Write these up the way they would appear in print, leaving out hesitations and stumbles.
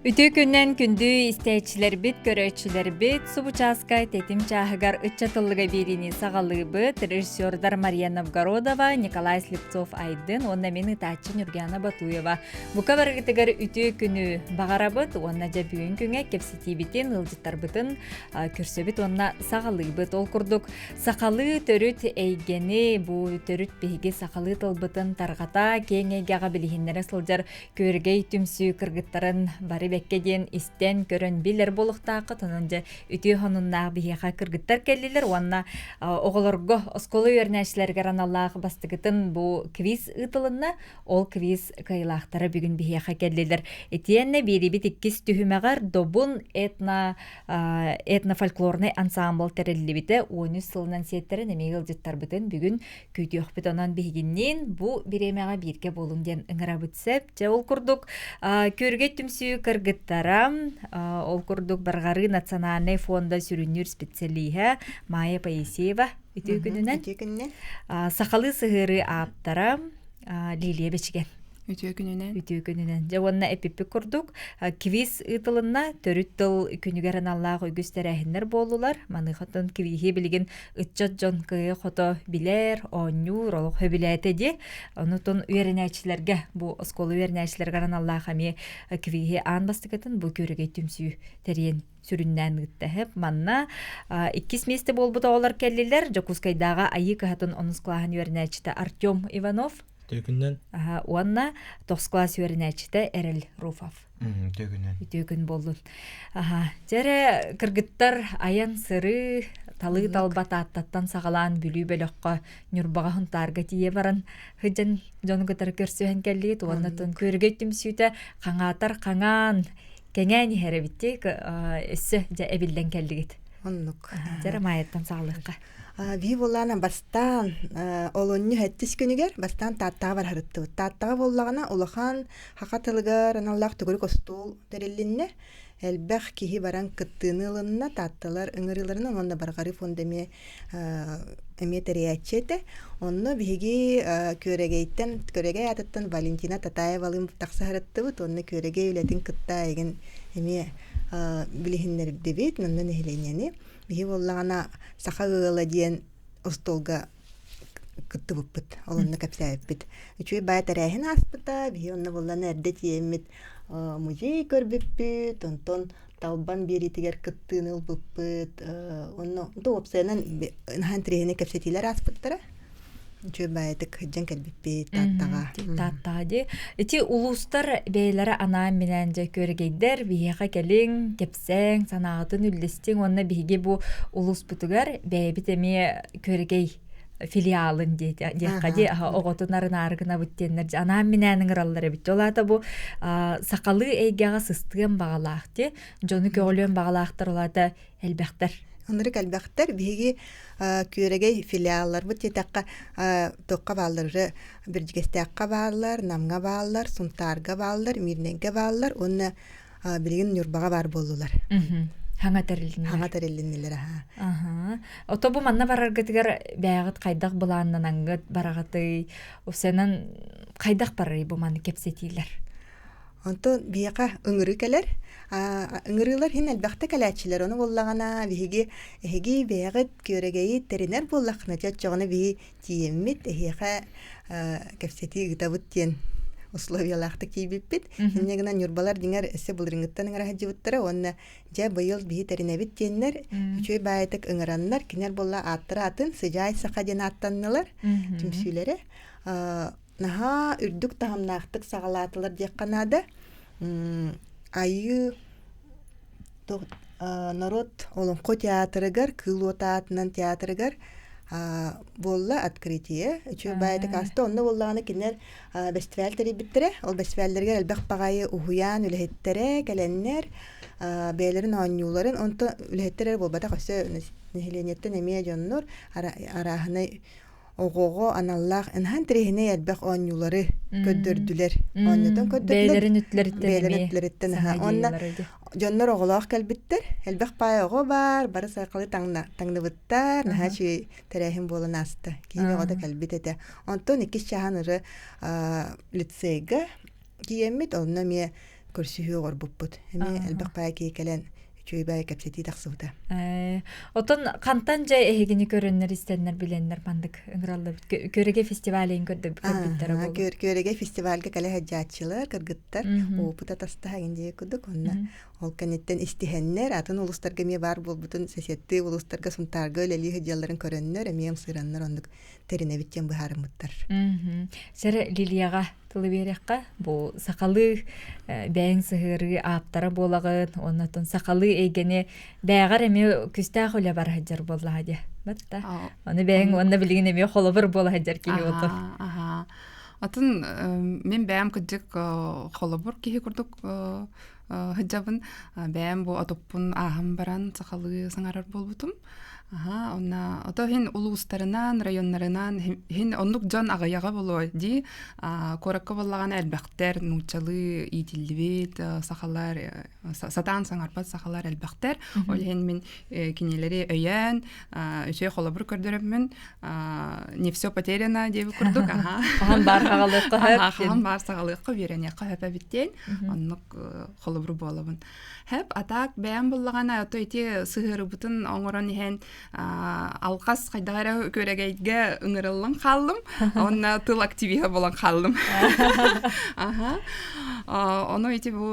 Үтүө күннэн күндү истээччилэрбит, көрөөччүлэрбит, субу чааска тэтим чааһыгар ыччатыллыга биэриини саҕалыыбыт. Режиссердар Мария Новгородова, Николай Слепцов-Айдын уонна мин ытааччы Нюргана Батуева. Бука барыгытыгар үтүө күнү баҕарабыт уонна дьэ бүгүн күҥэ кэпсэтиибитин, ыалдьыттарбытын көрсөбүт уонна саҕалыыбыт. Ол курдук сахалыы төрүт эйгэни, бу төрүт биһиги сахалыы тылбытын тарҕата, киэҥ эйгэҕэ билиһиннэрэ сылдьар Күөрэгэй түмсүү кыргыттарын бары бэккэ диэн истэн, көрөн билэр буолуохтааххыт. Онон дьэ үтүө сонуннаах биһиэхэ кыргыттар кэллилэр уонна оҕолорго оскуола үөрэнээччилэригэр аналлаах бастакытын бу квиз ыытылынна. Ол квиз кыайыылаахтара бүгүн биһиэхэ кэллилэр. Итиэннэ биэрибит иккис түһүмэҕэр Добун этно этнофольклорнай ансаамбыл тэриллибитэ 13 сылынан сиэттэрэн эмиэ ыалдьыттарбытын бүгүн күүтүөхпүт. Онон биһигинниин бу бириэмэҕэ бииргэ буолуҥ диэн ыҥырабыт сөп. Дьэ, ол курдук Күөрэгэй түмсүү кыргыттара, ол курдук Барҕарыы национальнай фонда сүрүннүүр специалиһа Майя Поисеева үтүө күнүнэн. Үтүө күнүнэн. Сахалыы сыһыарыы ааптара Лилия Бэчигэн. Үтүө күнүнэн. Үтүө күнүнэн. Дьэ уонна эпиппит курдук квиз ыытылынна. Төрүт тыл күнүгэр аналлаах үгүс тэрээһиннэр буоллулар. Маныхаттан квиһи билигин ыччат дьон кыайа-хото билэр, оонньуур, олох сөбүлээтэ дии. Онутун үөрэнээччилэргэ, бу оскуола үөрэнээччилэригэр аналлаах эмиэ квиһи аан бастакытын бу Күөрэгэй түмсүү тэрийэн сүрүннээн ыытта. Манна иккис миэстэ буолбут оҕолор кэллилэр. Дьокуускайдааҕы Айыы кыһатын онус кылааһын үөрэнээччитэ Артем Иванов Төкүннэн. Уонна тохс класс үөрэнээччитэ Эрэл Руфов. Төкүнэн. Үтүө күн буоллун. Аха. Дьэрэ кыргыттар айан сырыы талыы талба Тааттаттан саҕалаан Бүлүү бөлөххө Ньурбаҕа Хунтаарга тиийэ баран сыдьан дьону кытары көрсүһэн кэллигит уонна тун Күөрэгэй түмсүүтэ хаҥаатар хаҥаан кэҥээн иһэр эбит өссө дьэ эбиллэн кэллигит. Оннук. Дьэрэ Маайаттан саҕалыахха. Биһи буоллаана бастаан олунньу сэттис күнүгэр бастаан Тааттаҕа барарыттыбыт. Тааттаҕа буоллаҕына улахан саха тылыгар аналлаах төгүрүк остуол тэрилиннэ. Элбэх киһи баран кыттыыны ылынна. Таатталар ыҥырыыларынан уонна Барҕарыы фонда эмиэ эмиэ тэрийээччи этэ. Онно биһиги Күөрэгэйтэн Күөрэгэй аатыттан Валентина Татаевалыын тахса сырыттыбыт. Уонна Күөрэгэй үлэтин кытта эйигин эмиэ билиһиннэрдибит. Онно нэһилиэнньэни. Биһи буоллаҕына саха ыала диэн остуолга кыттыбыппыт, ол онно кэпсээбиппит. Үчүгэй баай тэрээһин ааспыта, биһи онно буоллаҕына эрдэ тиийэммит музей көрбүппүт, онтон Талбан биэриитигэр кыттыыны ылбыппыт, онно уопсайынан наһаа интэриэһинэй кэпсэтиилэр ааспыттара. Үчүгэй баайытык сылдьан кэлбиппит Тааттаҕа. Тааттаҕа дии. Ити улуустар бэйэлэрэ анаан-минээн дьэ күөрэгэйдэр биһиэхэ кэлиҥ, кэпсээҥ, санааҕытын үллэстиҥ уонна биһиги бу улууспутугар бэйэбит эмиэ күөрэгэй филиалын диэххэ дии оҕотун арынаары гынабыт диэннэр анаан-минээн ыҥыраллар эбит. Ол аата бу сахалыы эйгэҕэ сыстыан баҕалаах дии, дьону көҕүлүөн баҕалаахтар ол аата элбэхтэр. Оннук элбэхтэр. Биһиги Күөрэгэй филиалларбыт диэтэххэ, туохха бааллар уже Бэрдьигэстээххэ бааллар, Намҥа бааллар, Сунтаарга бааллар, Миирнэйгэ бааллар уонна билигин Ньурбаҕа баар буоллулар. Хаҥа тэрилиннилэр. Хаҥа тэрилиннилэр, аха. Ото бу манна бараргытыгар бэйэҕит хайдах былааннанаҥҥыт бараҕытый? Усенан хайдах барарый бу маннык кэпсэтиилэр? Онтон биһиэхэ ыҥырыы кэлэр. Ыҥырыылар иһин элбэхтэ кэлээччилэр. Ону буоллаҕына биһиги эһиги бэйэҕит күөрэгэйи тэринэр буоллаххына, дьэ оччоҕуна биһи тиийэммит эһиэхэ кэпсэтии ыытабыт диэн условиялаахтык тиийбиппит. Инньэ гынан ньурбалар дьиҥэр өссө былырыыҥҥыттан ыҥыра сылдьыбыттара уонна дьэ быйыл биһи тэринэбит диэннэр үчүгэй баайытык ыҥыраннар кинилэр буолла ааттара атын Сыдьаай саха диэн ааттаннылар түмсүүлэрэ. Наһаа үрдүк таһымнаахтык саҕалаатылар диэххэ наада. Айыы норуот Олоҥхо театрыгар, Кыыл уота аатынан театрыгар буолла открытие. Үчүгэй баайытык ааста. Онно буоллаҕына кинилэр бэстибээл тэрийбиттэрэ. Ол бэстибээллэригэр элбэх баҕайы уһуйаан үлэһиттэрэ кэлэннэр бэйэлэрин оонньууларын, онтон үлэһиттэр эрэ буолбатах, өссө нэһилиэнньэттэн эмиэ дьоннор арааһынай оҕоҕо аналлаах наһаа интэриэһинэй элбэх оонньуулары көрдөрдүлэр. Оонньотон көрдөрдүлэр. Бэйэлэрин үтлэриттэн Бэйэлэрин үтлэриттэн аха. Уонна дьоннор оҕолоох кэлбиттэр. Элбэх паай оҕо баар, бары сайкалы таҥныбыттар. Наһаа үчүгэй тэрээһин буолан ааста. Киһи оҕото кэлбит этэ. Онтон иккис чааһын ыры лицейга тиийэммит, онно эмиэ. көрсүһүү оҥорбуппут. Эмиэ элбэх баай киһи кэлэн үчүгэй баай кэпсэтии тахсыбыта. Отон хантан дьэ эһигини көрөннөр, истэннэр, билэннэр маннык ыҥыраллыбыт. Көрөгө фестивалын көрбүттэрэ буолуо. Көрөгө фестивальга кэлэ сылдьааччылар, кыргыттар опыта тастаһа дии курдук онно ол кэнниттэн истиһэннэр атын улуустарга эмиэ баар буолбутун соседтыы улуустарга Сунтаарга үлэлии сылдьалларын көрөннөр эмиэ ымсыыраннар оннук тэринэбит диэн быһаарыммыттар. Сэрэ Лилияҕа тылы биэриэххэ бу сахалыы бэйэҥ сыһыарыы ааптара буолаҕын уонна сахалыы эйгэни бэйэҕэр эмиэ күстээх үлэ бара сылдьар буоллаҕа дии батта ону бэйэҥ уонна билигин эмиэ холобур буола сылдьар киһи буолтун. Атын мин бэйэм кырдьык холобур киһи курдук сылдьабын. Бэйэм бу отуппун ааһан баран сахалыы саҥарар буолбутум. Аха, онна ото иһин улуустарынан, районнарынан иһин оннук дьон аҕыйаҕа буолуо дии. Куоракка буоллаҕына элбэхтэр, нууччалыы иитиллибит сахалар, сатаан саҥарбат сахалар элбэхтэр. Ол иһин мин кинилэри өйөөн, үчүгэй холобур көрдөрөммүн, не все потеряно диэбит курдук, аха. Хаһан баар хаҕалыахха хөп. Хаһан баар саҕалыахха, үөрэниэххэ хөп эбит диэн. Оннук холобур буолабын. Хэп, а так бэйэм буллаҕына, ото ити сыһыарыбытын оҥорон иһэн алҕас хайдах эрэ күөрэгэйгэ ыҥырыллан хааллым. Онно тыл активиһа буолан хааллым. Аха. Ону ити бу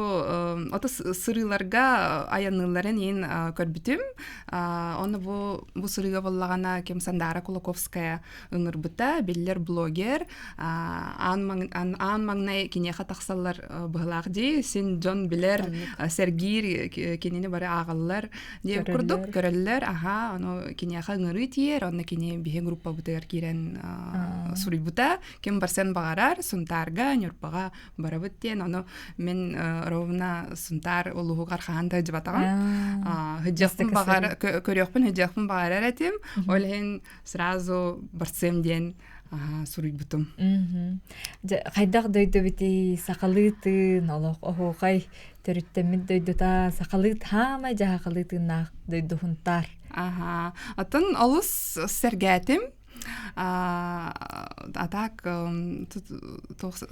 ото сырыыларга айанныылларын иин көрбүтүм. Ону бу сырыыга буллаҕына ким Сандаара Кулаковская ыҥырбыта, биллэр блогер, аан маҥнай киниэхэ тахсаллар быһылаах дии, син дьон билэр, сэргиир, кинини бары ааҕаллар диэн курдук көрөллөр, аха, ону киниэхэ ыҥырыы тиийэр, онно кини биһи группабытыгар киирэн суруйбута, ким барсан баҕарар, Сунтаарга, Ньурбаҕа барабыт диэн, ону мин ровно Сунтаар улууһугар хаһан да сылдьыбатаҕым. Сылдьыахпын баҕар, көрүөхпүн сылдьыахпын баҕарар этим, ол иһин сразу барсыам диэн суруйбутум. Дьэ, хайдах дойдубутий сахалыы тыын, олох оһуохай төрүттэммит дойдута сахалыы хаамай дьаһахалыы тыыннаах дойду Һунтаар. Аха. Оттон олус сэргээтим. А так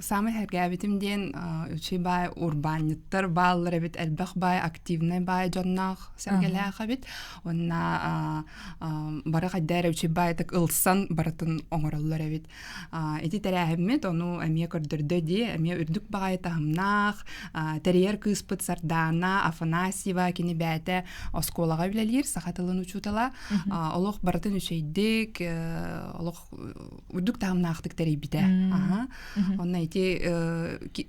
саамай сэргээбитим диэн үчүгэй баай урбаанньыттар бааллар эбит, элбэх баай активнай баай дьонноох сэргэлээх эбит. Уонна бары хайда эрэ үчүгэй баайытык ылсан барытын оҥороллор эбит. Ити тэрээһиммит ону эмиэ көрдөрдө дии, эмиэ үрдүк баҕайы таһымнаах тэрийэр кыыспыт Сардаана Афанасьева кини бэйэтэ оскуолаҕа үлэлиир саха тылын учуутала олох барытын үчүгэйдик олох үрдүк таһымнаахтык тэрийбитэ. Онно ити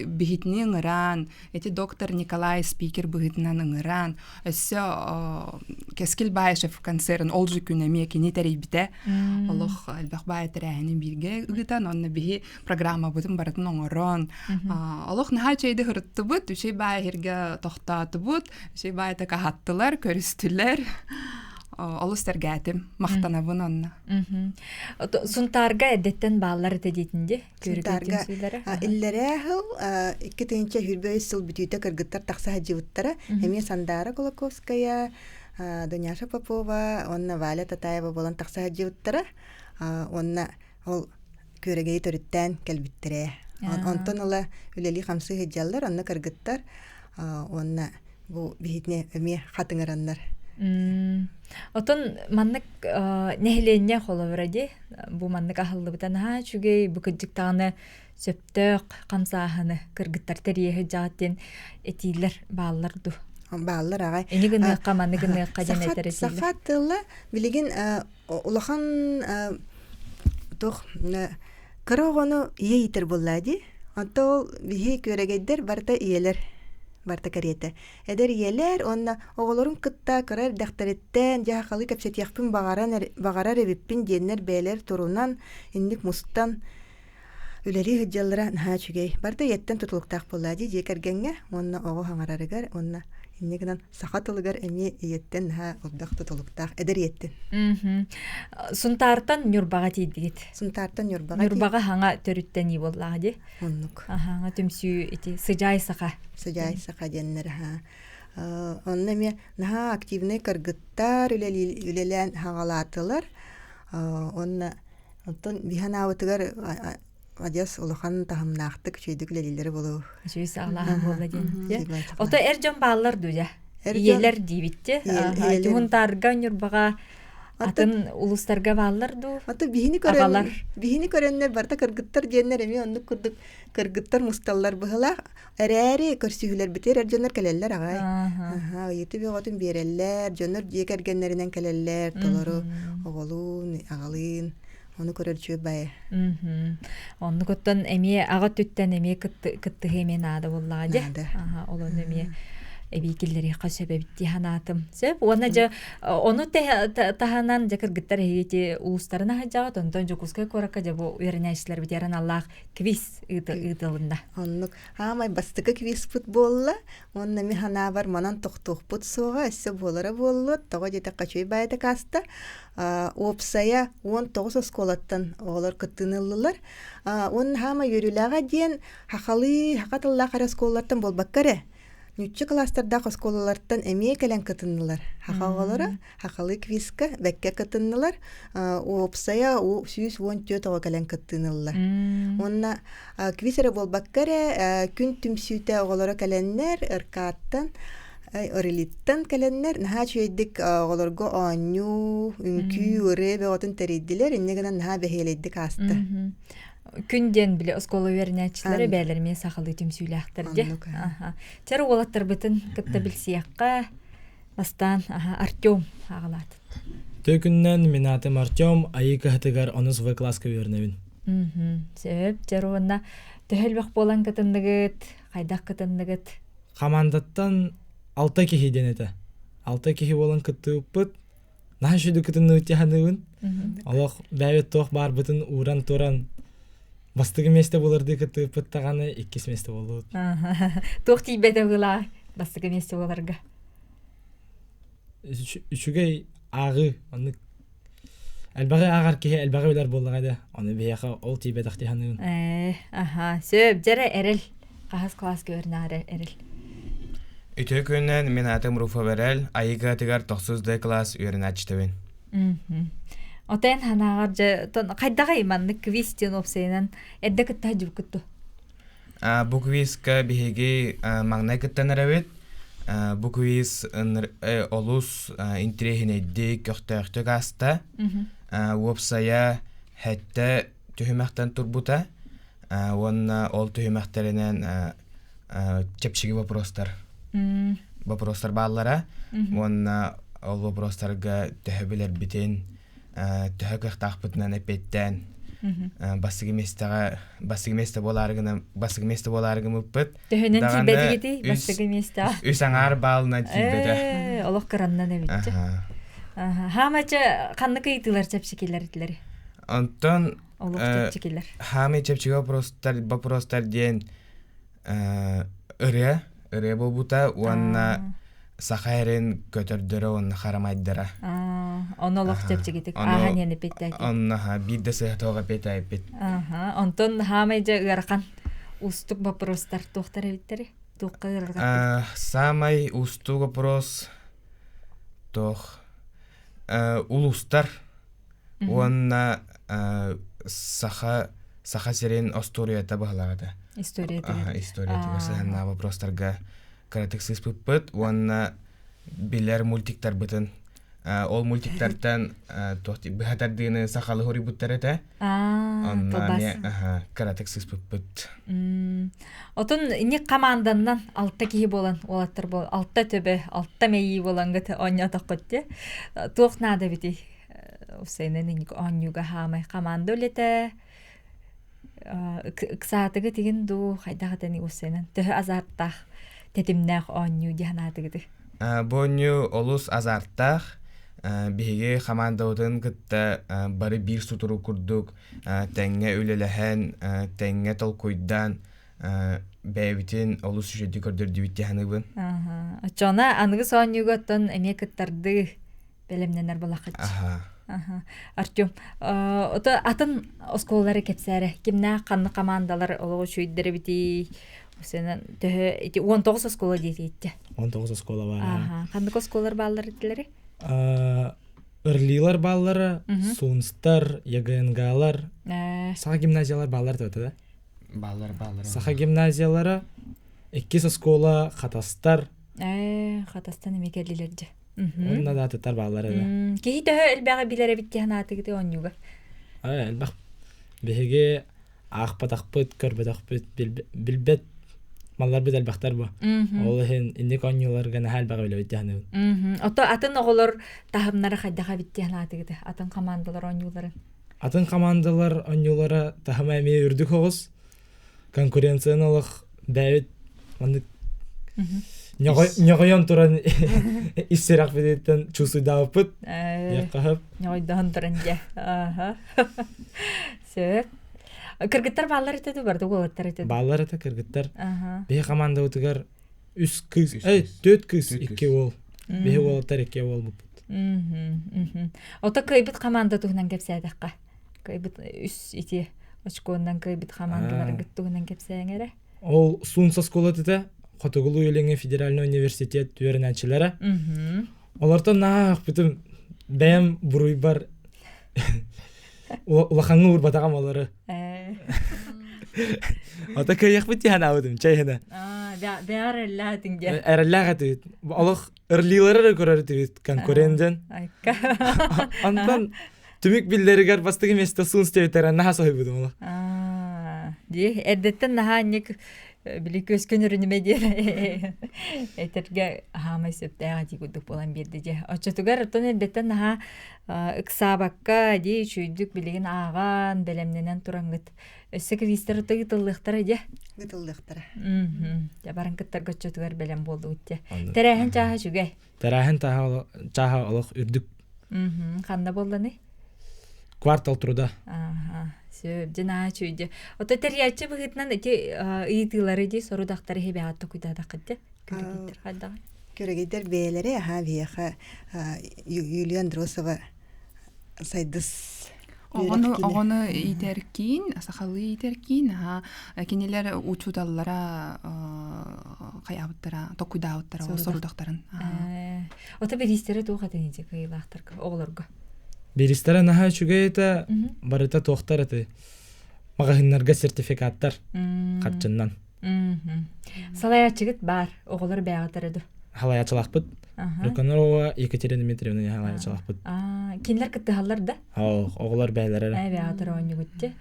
биһитини ыҥыраан, ити доктор Николай спикер быһыытынан ыҥыраан, Өссө Кэскил Баишев концерын ол же күн эмиэ кини тэрийбитэ. Олох элбэх баай тэрээһини бииргэ ыытан, онно биһи программабытын барытын оҥорон, олох наһаа үчүгэйдик ырыттыбыт, үчүгэй баай иһиргэ тохтоотубут, үчүгэй баайытык аһаттылар, көрүстүлэр. Олус сэргээтим, махтанабын онно. Сунтаарга эрдэттэн бааллар этэ диэтин дии. Сунтаарга иллэрээ сыл 2023 сыл бүтүүтэ кыргыттар тахса сылдьыбыттара. Эмиэ Сандаара Кулаковская, Дуняша Попова уонна Валя Татаева буолан тахса сылдьыбыттара. Уонна ол күөрэгэйи төрүттээн кэлбиттэрэ. Онтон ыла үлэлии-хамсыы сылдьаллар, онно кыргыттар уонна бу биһитини эмиэ хатыҥыраннар. Отон маннык нэһилиэнньэ холобура дии бу маннык аһыллыбыта наһаа үчүгэй, бу кырдьык даҕаны сөптөөх хамсааһыны кыргыттар тэрийэ сылдьаҕыт диэн этиилэр бааллар дуу? Бааллар аҕай. Ини гыныахха, манны гыныахха диэн этэр этиилэр. Саха тыла билигин улахан туох кыра оҕону ийэ иитэр буоллаа дии. Онто ол биһи күөрэгэйдэр барыта ийэлэр барыта кэриэтэ. Эдэр ийэлэр уонна оҕолорун кытта кыра эрдэхтэриттэн дьаһахалыы кэпсэтиэхпин баҕаран баҕарар эбиппин диэннэр бэйэлэр турунан инник мустан үлэлии сылдьаллара наһаа үчүгэй. Барыта ийэттэн тутулуктаах буоллаа дии дьиэ кэргэҥҥэ уонна оҕо саҥарарыгар уонна инньэ гынан саха тылыгар эмиэ ийэттэн наһаа элбэх тутулуктаах эдэр ийэттэн. Сунтаартан Ньурбаҕа тиийдигит. Сунтаартан Ньурбаҕа. Ньурбаҕа хаҥа төрүттэнии буоллаҕа дии. Оннук. Аһаҥа түмсүү ити Сыдьаай саха. Сыдьаай саха диэннэр аһаа. Онно эмиэ наһаа активнай кыргыттар үлэлээн хаҕалаатылар. Онно оттон биһи анаабытыгар адьас улахан таһымнаахтык үчүгэйдик үлэлииллэрэ буолуо. Үчүгэй саҕалааһын буолла диэн. Ото эр дьон бааллар дуу дьэ? Ийэлэр диибитти. Тиһунтаарга, Ньурбаҕа атын улуустарга бааллар дуу? Ата биһини көрөн биһини көрөннөр барыта кыргыттар диэннэр эмиэ оннук курдук кыргыттар мусталлар быһылаах. Эрээри көрсүһүүлэрбитигэр эр дьоннор кэлэллэр аҕай. Аха, ыйытыы бөҕөтүн биэрэллэр, дьоннор дьиэ кэргэннэринэн кэлэллэр, толору оҕолуун, аҕалыын. Ону көрөр үчүгэй баайа. Оннук оттон эмиэ аҕа өттүттэн эмиэ кыттыһыы эмиэ наада буоллаҕа дьэ. Наада. Аха, ол ону эмиэ эбии киллэриэххэ сөп эбит дии санаатым. Сөп. Уонна дьэ ону таһынан дьэ кыргыттар эһиги улуустарын аһыдьаҕыт, онтон Дьокуускай куоракка дьэ бу үөрэнээччилэрбитигэр аналлаах квиз ыытылынна. Оннук. Аамай бастакы квизпыт буолла. Уонна мин санаабар манан тохтуохпут суоҕа, өссө буолара буоллуо. Тоҕо диэтэххэ үчүгэй баайытык ааста. Уопсайа 19 оскуолаттан оҕолор кыттыыны ыллылар. Уонна хаама үөрүүлээҕэ диэн хахалыы, хаха тыллаах эрэ оскуолалартан буолбакка эрэ, ньучча кылаастардаах оскуолалартан эмиэ кэлэн кытыннылар. Хаха оҕолоро хахалыы квизка бэккэ кытыннылар. Уопсайа 114 оҕо кэлэн кыттыыны ылла. Уонна квиз эрэ буолбакка эрэ, күн түмсүүтэ оҕолоро кэлэннэр РК-ттан Орелиттан кэлэннэр наһаа үчүгэйдик оҕолорго оонньуу, үҥкүү, ырыа бөҕөтүн тэрийдилэр. Инньэ гынан наһаа бэһиэлэйдик ааста. Күн диэн били оскуола үөрэнээччилэрэ бэйэлэрэ эмиэ сахалыы түмсүүлээхтэр дии. Чэр уолаттарбытын кытта билсиэххэ. Бастаан Артем аҕалаат. Төкүннэн мин аатым Артем, айыы кыһатыгар онус В класска үөрэнэбин. Сөп, чэр уонна төһө элбэх буолан кытынныгыт, хайдах кытынныгыт? Хамаандаттан алта киһи диэн этэ. Алта киһи буолан кыттыбыппыт. Наһаа үчүгэй кытынныбыт дии Олох бэйэбит туох баарбытын ууран туран бастакы миэстэ буолардыы кыттыбыппыт даҕаны иккис миэстэ буоллубут. Туох тиийбэтэ быылаа бастакы миэстэ буоларга? Үчүгэй ааҕыы оннук элбэҕи ааҕар киһи элбэҕи билэр буоллаҕа да ону биһиэхэ ол тиийбэтэх дии саныыбын. Ээ, аха, сөп, дьэрэ эрэл. Хаһыс класска үөрэнээр эрэл. Үтүө күнүнэн мин аатым Руфа Бэрэл, айыгатыгар тохсус Д класс үөрэнээччитэбин. Отен ханааҕар дьэ хайдаҕай маннык квиз диэн уопсайынан эрдэ кытта дьубуккутту? Бу квизка биһиги маҥнай кыттан эрэбит. Бу квиз олус интириэһинэйдик, көхтөөхтүк ааста. Уопсайа сэттэ түһүмэхтэн турбута. Уонна ол түһүмэхтэринэн чэпчэки вопростар вопростар бааллара. Уонна ол вопростарга төһө билэрбитин, төһө кыахтаахпытынан эппиэттээн бастакы миэстэҕэ бастакы миэстэ буолаары гынан бастакы миэстэ буолаары гыммыппыт төһөнөн тиийбэтигитий бастакы миэстэҕэ үс аҥаар баалынан тиийбэтэ олох кыраннан эбит хаамача ханнык ыйытыылар чэпчэкилэр этилэр онтон олох чэпчэкилэр хаамай чэпчэки вопростар вопростар диэн ырыа ырыа буолбута уонна саха эрин көтөрдөрө уонна харамайдара. Ону олох чэпчэкитик ааһан иһэн эппиттээти. Онно биир да сыһа эппиттээппит. Онтон хаамай дьэ ыарахан уустук вопростар туохтар эбиттери? Туохха ыарырҕаттыгыт? Саамай уустук вопрос туох улуустар уонна саха Саха сирин остуоруйата быһалаҕата. Историятыгар. Историятыгар сыһыаннаах вопростарга кыратык сыыспыппыт уонна билэр мультиктарбытын ол мультиктартан туох быһа тардыыны сахалыы хоруйбуттар этэ. Онно эмиэ кыратык сыыспыппыт. Отон ини команданнан алта киһи буолан уолаттар бол алта төбө, алта мэйии буолангыт оонньоотоххут те. Туох наада бити усайынан иник оонньууга хаамай команда үлэтэ ыксаатыгы тигин дуу хайдах этени усайынан төһө азарттаах тэтимнээх оонньуу дии санаатыгыты Бу оонньуу олус азарттаах биһиги хамаандабытын кытта бары биир сутурук курдук тэҥҥэ үлэлэһэн тэҥҥэ толкуйдаан бэйэбитин олус үчүгэйдик көрдөрдүбүт дии саныыбын. Оччоҕуна аныгыс оонньууга оттон эмиэ кыттардыы бэлэмнэнэр балахыч. Артем, ото атын оскуолалары кэпсээрэ. Кимнээх ханнык командалар олоҕу үчүгэйдэр эбитий? Сенен төһө ити 19 оскуола диэтийтэ. 19 оскуола бар. Аха. Ханнык оскуолалар бааллар этилери? Ырлилар бааллара, Сунстар, ЯГНГлар. Саха гимназиялар бааллар да да? Бааллар, бааллар. Саха гимназиялара иккис оскуола Хатастар. Хатастан эмиэ кэллилэр дьэ. Онно да атыттар бааллар эрэ. Киһи төһө элбэҕи билэр эбит диэн аатыгыты оонньууга? Элбэх. Биһиги аахпатахпыт, көрбөтөхпүт, билбэт малларбыт элбэхтэр бу. Ол иһин инник оонньууларга наһаа элбэҕи билэбит диэн Ото атын оҕолор таһымнара хайдах эбит диэн аатыгыты атын командалар оонньууларын? Атын командалар оонньуулара таһыма эмиэ үрдүк оҕус. Конкуренцияны олох бэйэбит маннык ньоҕойон туран ис сүрэхпититтэн чувствуйдаабыппыт. Яккаһып. Ньоҕойдоһон туран дьэ. Сөп. Кыргыттар бааллар этэ дуу, барда уолаттар этэ? Бааллар этэ кыргыттар. Биһи командабытыгар үс кыыс, эй, төрт кыыс, икки уол. Биһи уолаттар икки уол буппут. Ото кыайбыт команда туһунан кэпсээтэххэ. Кыайбыт үс ити очконнан кыайбыт командаларгыт туһунан кэпсээҥ эрэ. Ол Сунс оскуолата этэ, Хотугулуу-Илиҥҥи федеральный университет үөрэнээччилэрэ. Олортон наһаа өхпүтүм бэйэм буруйбар улахаҥҥа уурбатаҕым олору. Ото кыайыахпыт дии санаабытым чэй Бэҕэр эрэллээх диэн. Эрэллээх этибит. Олох ырлыылары эрэ көрөр этибит конкурент Айка. Онтон түмүк биллэригэр бастакы миэстэ Сунс диэбиттэрэ наһаа соһуйбутум олох. Дии эрдэттэн наһаа анньык били көскөн өрүнүмэ диэн этэргэ хаамай сөптөөх дии курдук буолан биэрдэ дьэ. Оччотугар оттон эрдэттэн наһаа ыксаабакка дии үчүйдүк билигин ааҕан бэлэмнэнэн тураңгыт өссө квизтэр ыытыллыахтара дьэ. Ыытыллыахтара. Дьэ баран кыттарга оччотугар бэлэм буоллугут дьэ. Тэрээһин чааһа үчүгэй. Тэрээһин чааһа олох үрдүк. Ханна буолланый? Квартал труда. Ааха, сөп, дьэ наһаа үчүгэй. Ото тэрийээччи быһыытынан ити ыйытыылары дии сорудахтары иһибэҕэ токуйдаатаххыт дьэ. Күрэгийдэр хайдаҕый? Күрэгийдэр бэйэлэрэ аһаа биһиэхэ Юлия Андросова Сайдыс Оҕону оҕону иитэр киин, сахалыы иитэр киин, аһа кинилэр учууталлара хайаабыттара, токуйдаабыттара ол сорудахтарын. Ото бириистэрэ туох этин ити кыайыылаахтарга, оҕолорго? Бириистэрэ наһаа үчүгэй этэ, барыта туохтар этэй? Маҕаһыыннарга сертификаттар харчыннан. Салайааччыгыт баар, оҕолор бэйэҕит эрэ дуо? Халайааччылаахпыт. Руканова Екатерина Дмитриевна халайааччылаахпыт. Кинилэр кыттыһаллар да? Оҕолор бэйэлэрэ эрэ. Бэйэҕит эрэ оонньугут дии.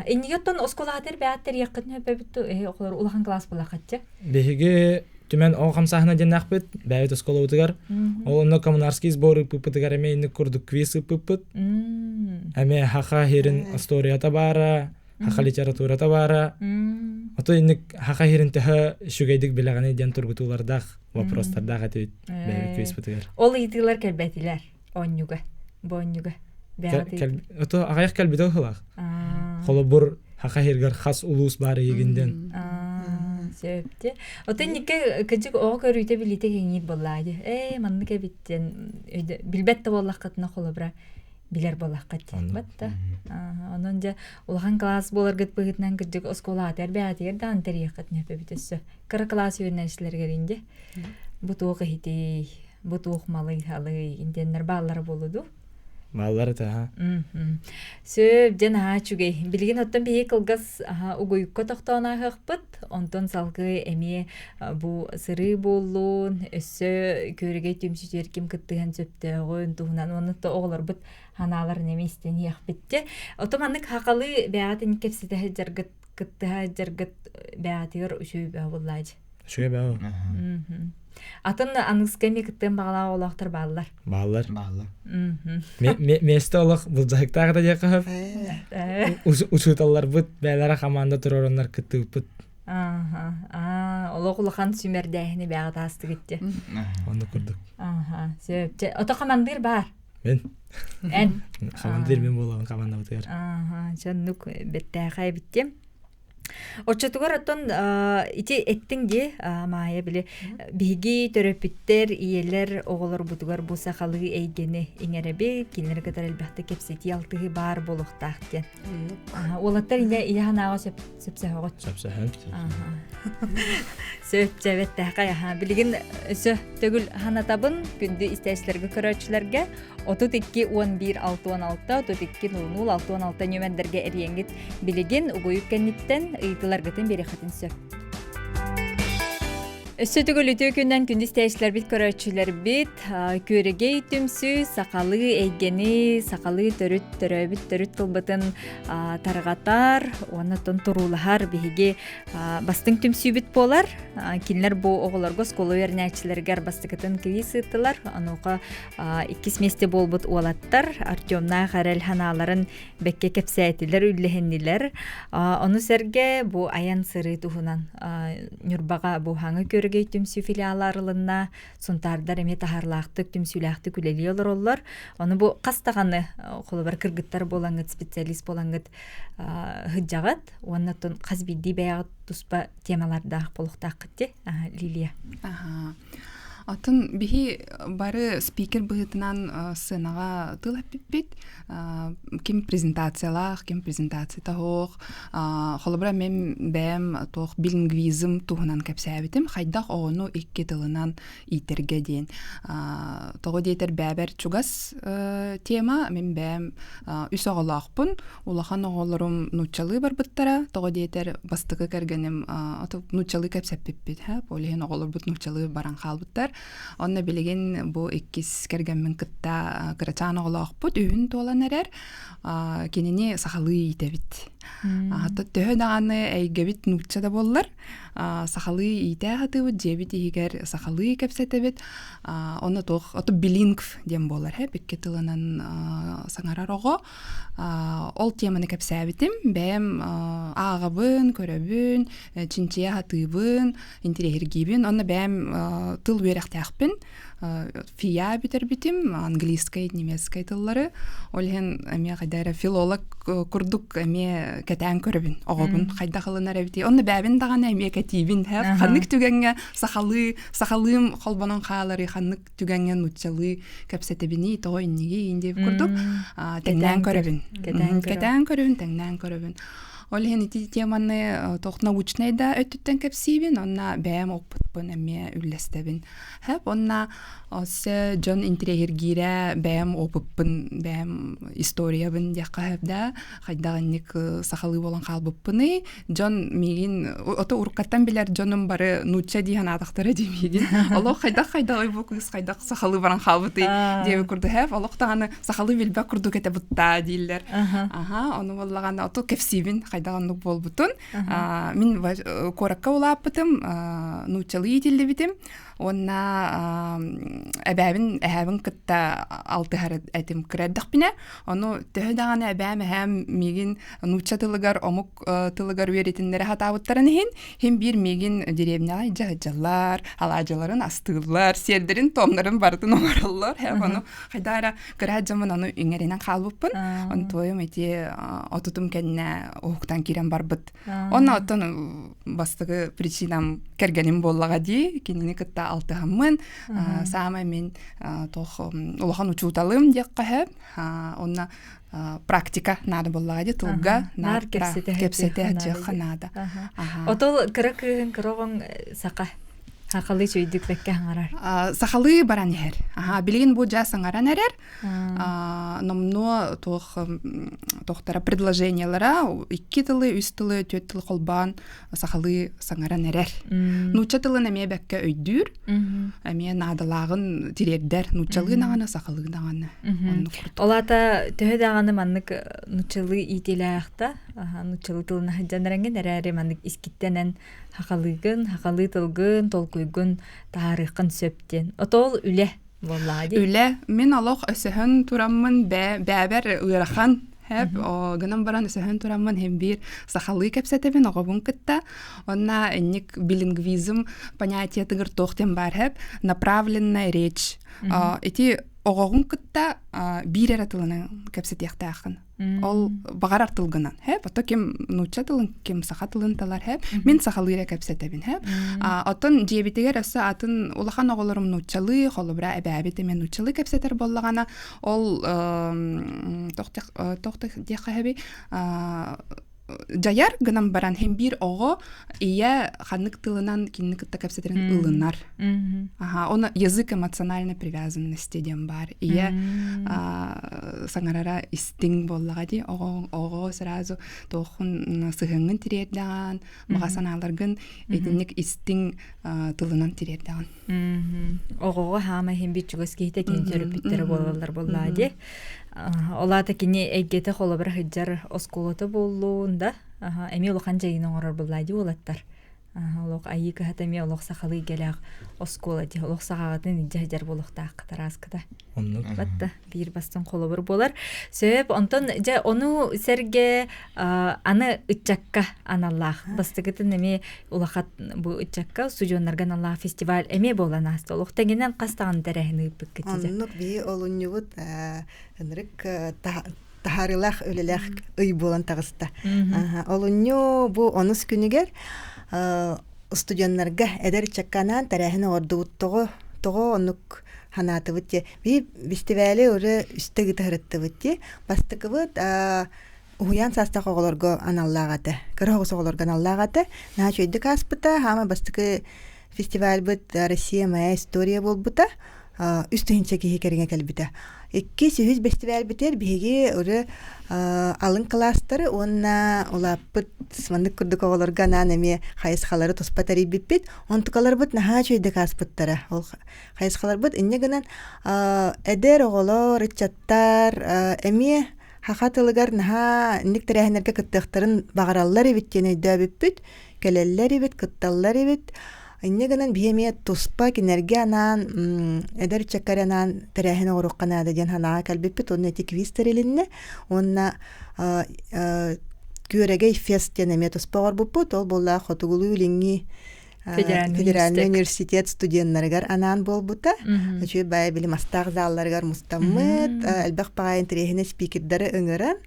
Иннигиттэн оскуолаҕытыгар бэйэҕит тэрийэххитин өпөбүт оҕолор улахан класс буолаххыт дии. Биһиги түмэн оҕо хамсааһына диэннээхпит бэйэбит оскуолабытыгар. Ол онно коммунарский сбор ыыппыппытыгар эмиэ инник курдук квиз ыыппыппыт. Эмиэ хаха иһирин историята баара, хаха литературата баара. Ото инник хаха иһирин төһө үчүгэйдик билэҕиний диэн тургутуулардаах, вопростардаах этибит бэйэбит квизпытыгар. Ол ыйытыылар кэлбэтилэр оонньууга, бу оонньууга. Ото аҕыйах кэлбитэ быһыылаах. Холобур, хаха иһиргэр хас улуус баар эйигин диэн. Сөптө. Ото инникке кыдьык оҕо көрүүтэ билиитэ кэҥиир буоллаа дии. Ээ, маннык эбит диэн билбэт да буоллаххытына холобура билэр буоллаххыт батта. Онон дьэ улахан класс буоларгыт быһыытынан кырдьык оскуолаатыгар бэйэтигэр даҕаны тэрийиэххит нэпэбит өссө. Кыра класс үөрэнээччилэригэр инде бу туох иһитий, бу туох малый халый интеннэр бааллара буолуо дуу? Бааллар этэ, аха. Сөп, дьэ наһаа үчүгэй. Билигин оттон биһиги кылгас угуйукка тохтоон ааһыахпыт. Онтон салгыы эмиэ бу сырыы буоллун, өссө күөрэгэй түмсүүтүгэр ким кыттыһан сөптөөҕүн туһунан уонна оҕолорбут ханааларын эмиэ истэн иһиэхпит. Дьэ, ото маннык хахалыы бэйэҕит кэпсэтэ сылдьаргыт, кыттыһа сылдьаргыт бэйэҕитигэр үчүгэй бөҕө буоллаа дьэ. Үчүгэй бөҕө. Атын аныгыска эмиэ кыттыан баҕалаах оҕолоохтор бааллар. Бааллар. Бааллар. Миэстэ олох былдьаһыктаах да диэххэ сөп. Учууталларбыт бэйэлэрэ хамаанда туруораннар кыттыбыппыт. Аа, олох улахан сүмэрдээһини бэҕэ таастыгыт дьэ. Оннук курдук. Аха, сөп. Ото хамандыыр баар. Мен. Эн. Хамандыыр мен буолабын хамаандабытыгар. Аха, чоннук бэттээхэй эбиттим. Оччотугар оттон ити эттиҥ дии, Маайа били биһиги төрөппүттэр, ийэлэр оҕолорбутугар бу сахалыы эйгэни иҥэрэбит, кинилэри кытары элбэхтик кэпсэтии, алтыһыы баар буолуохтаах диэн. Уолаттар ийэ ийэ санааҕа сөпсөһөҕүт. Сөпсөһөн. Сөп сөбөттээхэй аха. Билигин өссө төгүл ханатабын күндү истээччилэргэ көрөөччүлэргэ 32 11 66 32 00 66 нүөмэрдэргэ эрийэҥҥит билигин угуйук кэнниттэн ыйытыыларгытын биэриэххитин сөп. Өссө төгүл үтүө күннэн күндү истээччилэрбит, көрөөччүлэрбит, Күөрэгэй түмсүү сахалыы эйгэни, сахалыы төрүт төрөөбүт төрүт тылбытын тарҕатар уонна оттон туруулаһар биһиги бастыҥ түмсүүбүт буолар. Кинилэр бу оҕолорго оскуола үөрэнээччилэригэр бастакытын квиз ыыттылар. Онуоха иккис миэстэ буолбут уолаттар Артемнаах эрэл санааларын бэккэ кэпсээтилэр, үллэһиннилэр. Ону сэргэ бу айан сырыы туһунан Ньурбаҕа бу Хаҥы Күөрэгэй түмсүү филиала арылынна. Сунтаардар эмиэ таһаарлаахтык, түмсүүлээхтик үлэлии олороллор. Ону бу хас даҕаны холобур кыргыттар буолаҥҥыт, специалист буолаҥҥыт сылдьаҕыт уонна оттон хас биирдии бэйэҕит туспа темалардаах буолуохтааххыт дии, Лилия. Аха. Атын биһи бары спикер быһыытынан сценаҕа тыл эппиппит. Ким презентациялаах, ким презентацията суох. Холобура мен бэйэм туох билингвизм туһунан кэпсээбитим. Хайдах оҕону икки тылынан иитэргэ диэн. Тоҕо диэтэр бэйэбэр чугас тема. Мин бэйэм үс оҕолоохпун. Улахан оҕолорум нууччалыы барбыттара. Тоҕо диэтэр бастакы кэргэним нууччалыы кэпсэппиппит. Ол иһин оҕолорбут нууччалыы баран хаалбыттар. Онно билигин бу иккис кэргэммин кытта кырачаан оҕолоохпут үһүн туолан эрэр. Кинини сахалыы иитэбит. Төһө даҕаны эйгэбит нуучча да буоллар, сахалыы иитэ сатыыбыт, дьиэбит иһигэр сахалыы кэпсэтэбит. Онно туох ото билингв диэн буолар, икки тылынан саҥарар оҕо. Ол теманы кэпсээбитим. Бэйэм ааҕабын, көрөбүн, чинчийэ сатыыбын, интэриэһиргиибин. Онно бэйэм тыл үөрэхтээхпин. ФИА бүтэрбитим, английскай, немецкай тыллары. Ол иһин эмиэ хайда эрэ филолог курдук эмиэ кэтээн көрөбүн оҕобун хайдах ылынар эбитий. Онно бэйэбин даҕаны эмиэ кэтиибин. Ханнык түгэҥҥэ сахалыы, сахалыым холбонон хааларый, ханнык түгэҥҥэ нууччалыы кэпсэтэбиний, тоҕо иннигий диэбит курдук тэҥнээн көрөбүн. Кэтээн көрөбүн, тэҥнээн көрөбүн. Ол иһин ити теманы туох научнай да өттүттэн кэпсиибин, онно бэйэм опытпын эмиэ үллэстэбин. Хэп онно өссө дьон интэриэһиргиирэ бэйэм опыппын, бэйэм историябын диэххэ сөп да, хайдах инник сахалыы буолан хаалбыппыный, дьон миигин ото уруккаттан билэр дьонум бары нуучча дии санаатахтара дии миигин олох хайдах хайдах бу кыыс хайдах сахалыы баран хаалбытый диэбит курдук хэп олох даҕаны сахалыы билбэт курдук этэ буттаа дииллэр аха ону буоллаҕына ото кэпсиибин хайдах оннук буолбутун мин куоракка улааппытым нууччалыы иитиллибитим Уонна эбээбин эһээбин кытта алтыһар этим кыра эрдэхпинэ. Ону төһө даҕаны эбээм эһээм миигин нуучча тылыгар, омук тылыгар үөрэтиннэрэ сатаабыттарын иһин, иһин биир миигин деревняҕа илдьэ сылдьаллар, алаадьыларын астыыллар, сиэрдэрин-туомнарын барытын оҥороллор. Ону хайдах эрэ кыра дьоммун ону иҥэринэн хаалбыппын. Онтуойум ити отутум кэннэ уһуктан киирэн барбыт Онно оттон бастакы причинам кэргэним буоллаҕа дии, кинини кытта алтыһаммын, саамай мин туох улахан учууталым диэххэ сөп. Онно практика наада буоллаҕа дии, тылга наар кэпсэтэ сылдьыахха наада. Отол кыра кыыһын кыра оҕоҥ саха сахалыы үчүгэйдик бэккэ саҥарар. Сахалыы баран иһэр. Билигин бу дьэ саҥаран эрэр. Номнуо туох туохтара предложениелара икки тылы, үс тылы, түөрт тылы холбоон сахалыы саҥаран эрэр. Нуучча тылын эмиэ бэккэ өйдүүр, эмиэ наадалааҕын тириэрдэр. Нууччалыы даҕаны, сахалыы даҕаны. Оннук курдук. Ол аата төһө даҕаны маннык нууччалыы иитиилээх да, нууччалыы тылын сылдьан эрэҥҥин эрээри маннык искиттэнэн сахалыыгын, сахалыы тылгын, толкуйгун таһаарыаххын сөп диэн. Отол үлэ буоллаҕа дии. Үлэ мин олох өсөһөн тураммын бээбэр ыарахан хэп гынан баран өсөһөн тураммын һин биир сахалыы кэпсэтэбин оҕобун кытта онна инник билингвизм понятиетыгар туох диэн баар хэп направленная речь ити. Оҕоҕун кытта биир эрэ тылынан кэпсэтиэхтээххин. Ол баҕарар тылгынан, хэп, ото ким нуучча тылын, ким саха тылын талар, хэп, мин сахалыы эрэ кэпсэтэбин, хэп. Оттон дьиэбитигэр өссө атын улахан оҕолорум нууччалыы, холобура эбээбит эмиэ нууччалыы кэпсэтэр буоллаҕына, ол тох диэххэ хэби дьайар гынан баран һин биир оҕо ийэ ханнык тылынан кинини кытта кэпсэтэрин ылынар. Аха, оны язык эмоциональной привязанности диэн баар. Ийэ саҥарара истиҥ буоллаҕа дии. Оҕо оҕо сразу туоххун сыһыаҥҥын тириэрдэҕин, баҕа санааларгын итинник истиҥ тылынан тириэрдэҕин. Оҕоҕо хаама иһин бит чугас киһитэ кини төрөппүттэрэ буолаллар буоллаа дии. Ол аата кини эйгэтэ холобура сылдьар оскуолата буоллун да, эмиэ улахан дьайыыны оҥорор буоллаа дии уолаттар. Олох айыы кыһата эмиэ олох сахалыы идэлээх оскуола дии, олох сахаҕытын илдьэ сылдьар буолуохтааххыт арааскыта. Оннук. Батта биир бастыҥ холобур буолар. Сөп, онтон дьэ ону сэргэ аны ыччакка аналлаах бастакытын эмиэ улахан бу ыччакка устудьуоннарга аналлаах фестиваль эмиэ буолан ааста. Олох тэҥинэн хас даҕаны тэрээһин ыыппыккыт дьэ. Оннук биһи олунньубут ынырык таһаарыылаах үлэлээх ый буолан таҕыста. Олунньу бу онус күнүгэр студеннарга эдэр ыччакка анаан тэрээһин оҥордубут тоҕо тоҕо оннук ханаатыбыт дии. Би фестивали уже үстэ ыытыһырыттыбыт дии. Бастакыбыт уһуйаан саастаах оҕолорго аналлаах этэ. Кыра оҕус оҕолорго аналлаах этэ. Наһаа үчүгэйдик ааспыта. Хаама бастакы фестивальбыт «Россия моя история» буолбута. Үс тыһыынча киһи кэриҥэ кэлбитэ. Иккис, үһүс бэстибээлбитигэр биһиги уже алын кылаастары уонна улааппыт маннык курдук оҕолорго анаан эмиэ хайысхалары туспа тэрийбиппит. Онтукаларбыт наһаа үчүгэйдик ааспыттара. Ол хайысхаларбыт инньэ гынан эдэр оҕолор, ыччаттар эмиэ саха тылыгар наһаа инник тэрээһиннэргэ кыттыахтарын баҕараллар эбит диэн өйдөөбүппүт. Кэлэллэр эбит, кытталлар эбит. Инньэ гынан биһи эмиэ туспа кинилэргэ анаан эдэр ыччакка эрэ анаан тэрээһин оҥоруохха наада диэн санааҕа кэлбиппит. Уонна ити квиз тэрилиннэ. Уонна Күөрэгэй фест диэн эмиэ туспа оҥорбуппут. Ол буоллаах хотугулуу-илиҥҥи Федеральный университет студеннарыгар анаан буолбута. Үчүгэй баайы били мастаах залларыгар мустаммыт, элбэх баҕайы интэриэһинэй спикердары ыҥыран,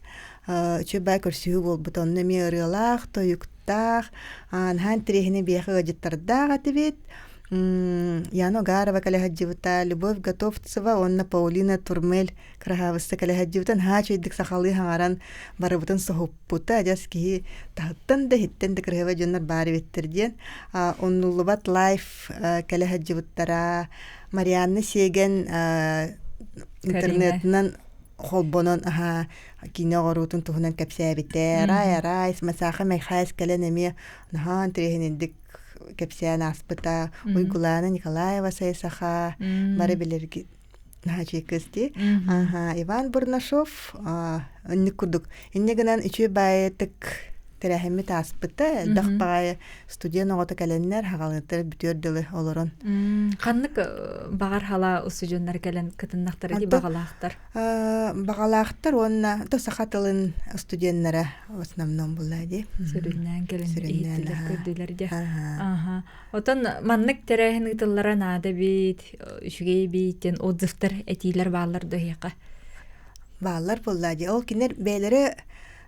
үчүгэй баай көрсүһүү буолбута. Онно эмиэ ырыалаах, тойуктаах, наһаа интэриэһинэй биһиэхэ ыалдьыттардаах этибит. Яна Угарова кэлэ сылдьыбыта, Любовь Готовцева уонна Паулина Турмель кыраһаабысса кэлэ сылдьыбыта. Наһаа үчүгэйдик сахалыы хаҥаран барыбытын соһуппута. Адьас киһи таһыттан да иһиттэн да кыраһыабай дьоннор баар эбиттэр диэн. Умнуллубат лайф кэлэ сылдьыбыттара. Марианна Сиэгэн интернетынан холбонон аһаа киинэ оҕоруутун туһунан кэпсээбитэ. Рай Арай, Масаха Мэйхээс кэлэн эмиэ наһаа интэриэһинэйдик кэпсээн ааспыта. Уйгулаана Николаева Сайсаха бары билэрги наһаа үчүгэй кыыс дии. Аха, Иван Бурнашов инник курдук. Инньэ гынан үчүгэй баайытык тэрээһиммит ааспыта. Элбэх баҕайы студент оҕото кэлэннэр хаҕалыттар бүтүөр дылы олорон. Ханнык баҕар хала устудьуоннар кэлэн кытыннахтара дии баҕалаахтар? Баҕалаахтар уонна то саха тылын студеннара в основном буолла дии. Сүрүннээн кэлэн иһиттилэр, көрдүлэр дии. Аха. Отон маннык тэрээһин ыытыллара наада эбит, үчүгэй эбит диэн отзывтар, этиилэр бааллар дуо эһиэхэ? Бааллар буолла дии. Ол кинилэр бэйэлэрэ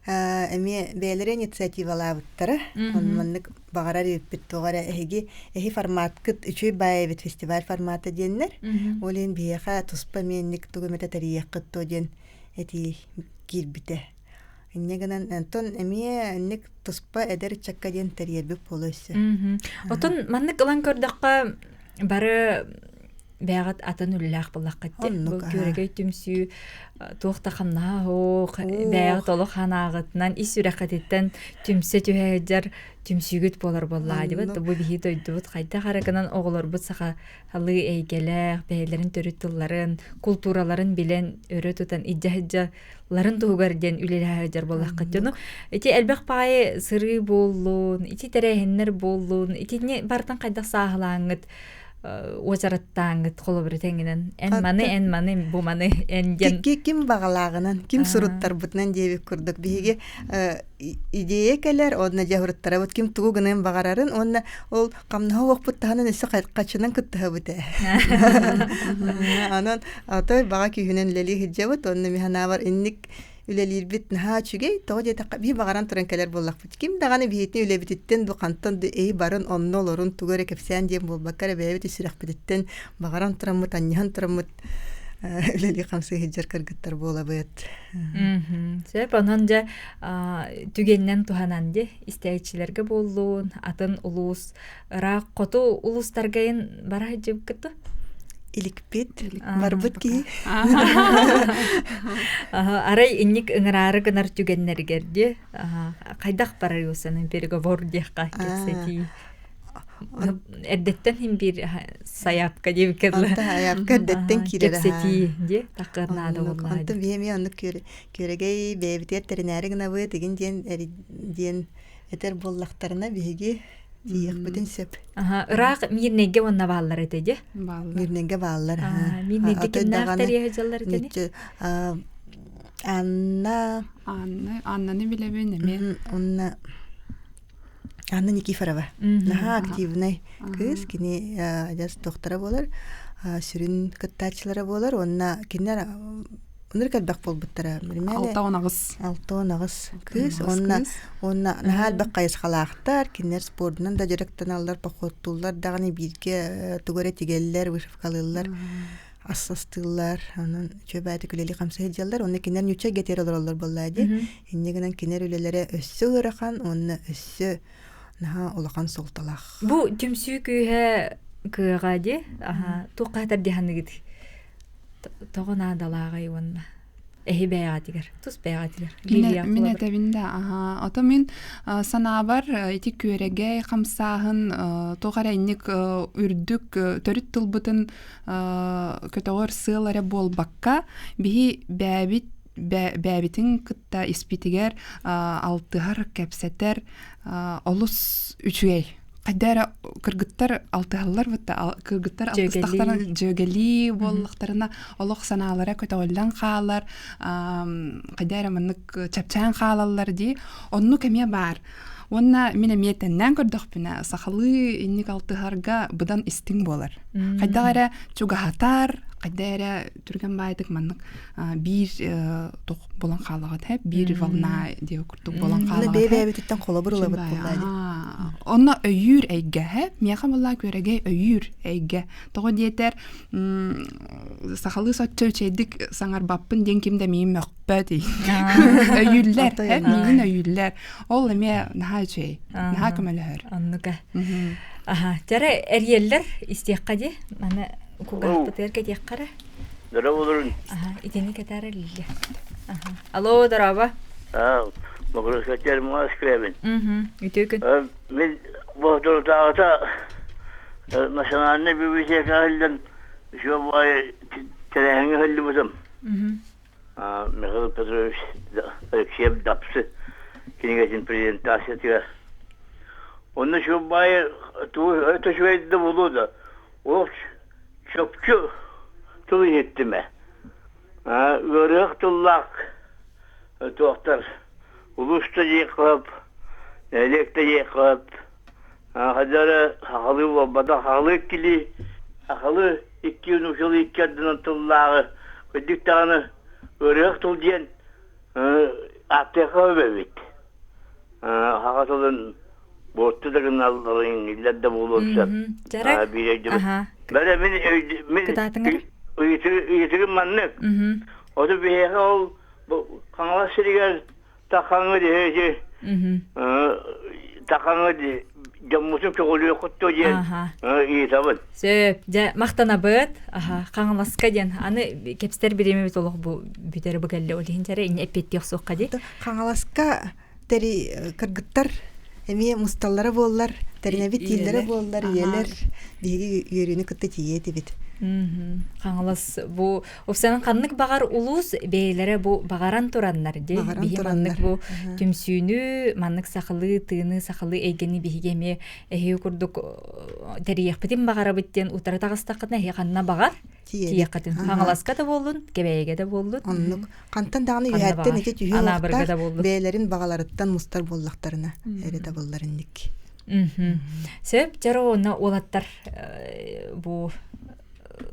эмиэ бэйэлэрэ инициативалаабыттара. Маннык баҕарар эбиппит тоҕо эрэ эһиги эһи форматкыт үчүгэй баай эбит фестиваль формата диэннэр. Ол иһин биһиэхэ туспа эмиэ инник тугу эмэтэ тэрийиэххит дуо диэн этии киирбитэ. Инньэ гынан онтон эмиэ инник туспа эдэр ыччакка диэн тэрийэрбит буолуо өссө. Отон маннык ылан көрдөххө бары бэйэҕит атын үлэлээх буоллаххыт дии. Бу күөрэгэй түмсүү туох да хамнаһа суох, бэйэҕит олох санааҕытынан ис сүрэххититтэн түмсэ түһэ сылдьар түмсүүгүт буолар буоллаҕа дибит. Бу биһи дойдубут хайдах эрэ гынан оҕолорбут сахалыы эйгэлээх, бэйэлэрин төрүт тылларын, култуураларын билэн өрө тутан илдьэ сылдьа ларын туһугар диэн үлэлэһэ сылдьар буоллаххыт дьону ити элбэх баҕайы сырыы буоллун ити тэрээһиннэр буоллун итини барытын хайдах сааһылааҥҥыт. уочараттааҥҥыт холобур тэҥинэн эн маны эн маны бу маны эн диэн ким баҕалааҕынан ким суруттарбытынан диэбит курдук биһиги идея кэлэр уонна дьаһуруттарабыт ким тугу гыныан баҕарарын уонна ол хамнаһа уохпут таһынан өссө хаччынан кыттыһабыт ээ онон отой баҕа күүһүнэн үлэлии сылдьабыт уонна мин санаабар инник үлэлиирбит наһаа үчүгэй тоҕо диэтэххэ биһи баҕаран туран кэлэр буоллахпыт ким даҕаны биһитини үлэбититтэн бу хантан да эй барын онно олорун тугу эрэ кэпсээн диэн буолбакка эрэ бэйэбит сүрэхпититтэн баҕаран тураммыт анньыһан тураммыт үлэлии хамсыы сылдьар кыргыттар буолабыт. Сөп, онон дьэ түгэнинэн туһанан дии истээччилэргэ буоллун, атын улуус ыраах хоту улуустаргайын бара сылдьыбыккыт Иликпит, барбыт киһи. Арай инник ыҥыраары гынар түгэннэригэр дии хайдах барар юсанын переговор диэххэ кэпсэтии. Эрдэттэн иһин биир сайаапка диэбиккэ дылы. Сайаапка эрдэттэн киирэр. Кэпсэтии дии такыр наада буоллаҕа. Онтон биһи эмиэ оннук күөрэгэй бэйэбитигэр тэринээри гынабыт игин диэн диэн этэр буоллахтарына биһиги тиийиэхпитин сөп. Ыраах Миирнэйгэ уонна бааллар этэ дии. Миирнэйгэ бааллар. Миирнэйгэ кимнээх тэрийэ сылдьаллар этини? Анна Анна Аннаны билэбин эмиэ. Онна Анна Никифорова наһаа активнай кыыс кини адьас доктора буолар сүрүн кыттааччылара буолар уонна кинилэр ынырык элбэх буолбуттара 68 68 кыыс уонна уонна наһаа элбэх хайысхалаахтар кинилэр спордунан да дьарыктаналлар походтууллар даҕаны бииргэ тугу эрэ тигэллэр вышивкалыыллар ассастыыллар онон үчүгэй баайдык үлэлии хамсыы сылдьаллар уонна кинилэр ньучча эйгэтигэр олороллор буоллаа дии инньэ гынан кинилэр үлэлэрэ өссө ыарахан уонна өссө наһаа улахан суолталаах бу түмсүү күүһэ кыаҕа дии аха туохха хатар дии саныгыт тоҕо наадалааҕый уонна эһи бэйэҕитигэр тус бэйэҕитигэр Мин этэбин да аха ото мин санаабар ити күөрэгэй хамсааһын туох эрэ инник үрдүк төрүт тылбытын көтөҕөр сыал эрэ буолбакка биһи бээбит бээбитин кытта испитигэр алтыһар кэпсэтэр олус үчүгэй хайда эрэ кыргыттар алтыһаллар бытта кыргыттар алтыстахтарына дьүөгэлии буоллахтарына олох санаалара көтөҕүллэн хаалар хайда эрэ маннык чэпчээн хаалаллар дии оннук эмиэ баар уонна мин эмиэ тэннээн көрдөхпүнэ сахалыы инник алтыһарга быдан истиҥ буолар хайдах эрэ чугаһатар хайда эрэ түргэн баайдык маннык биир туох болон хаалаҕыт һэ биир волна диэ курдук болон хаалаҕыт бэйэ-бэйэбититтэн холобур ылабыт буоллаа онно өйүүр эйгэ һэ миэхэ буоллаа күөрэгэй өйүүр эйгэ тоҕо диэтэр сахалыы соччо үчэйдик саҥарбаппын диэн ким да миигин мөхпөт өйүүллэр һэ миигин өйүүллэр ол эмиэ наһаа үчүгэй наһаа көмөлөһөр оннука аха чара эрийэллэр истиэххэ дии маны кугаахпытыгар кэтиэххэ эрэ Дорооболорун. Итини кэтээр Лилия. Алло, дорообо. Могурускатер Москвабын. Үтүө күн. Мин боһдорутааҕыта национальный библиотека аһыллан үчүгэй тэрээһиҥҥэ сылдьыбытым. Михаил Петрович Алексеев Дапсы кинигэтин презентациятыгар. Онно үчүгэй тугу өтө үчүгэй да буолуо да олох чопчу тыл иһиттим ээ. Ыарыһах тыллаах туохтар улуус да диэххэ нэһилиэк да диэххэ хайдах эрэ сахалыы буолбатах сахалыы иккилии сахалыы икки нууччалыы икки ардынан тыллааҕы кырдьык даҕаны ыарыһах тыл диэн ааттыахха сөп эбит саха тылын буорту да гыналларын иҥиллэр да буолуон сөп. Дьарак. Биир өйдөбүл. Бэрэ мин мин ыйытыгым маннык. Оту биһиэхэ ол Хаҥалас сиригэр Тахаҥы диһи Тахаҥы дьоммутун көҕүлүөххүт дуо диэн ыйытабын. Сөп. Дьэ, махтанабыт. Аха, Хаҥаласка диэн. Аны кэпсэтэр бириэмэбит олох бу бүтэр бу кэллэ. Ол иһин дьэрэ инньэ эппиэттиэх суохха дии. Хаҥаласка тэри кыргыттар эмиэ мусталлара буоллар. Тэринэбит дииллэрэ буоллар, ийэлэр биһиги үөрүүнү кытта тиийиэ этибит. Хаҥалас бу Упсанан ханнык баҕар улуус бэйэлэрэ бу баҕаран тураннар дии. Биһи маннык бу түмсүүнү, маннык сахалыы тыыны, сахалыы эйгэни биһиги эмиэ эһиги курдук тэрийиэхпитин баҕарабыт диэн утары таҕыстаххытына эһиги ханна баҕар тиийиэххитин. Хаҥаласка да буоллун, Кэбээйигэ да буоллун. Оннук. Хантан даҕаны үһээттэн ити түһүү олохтоох бэйэлэрин баҕаларыттан мустар буоллахтарына эрэ табыллар инник. Сөп, дьэ уонна уолаттар бу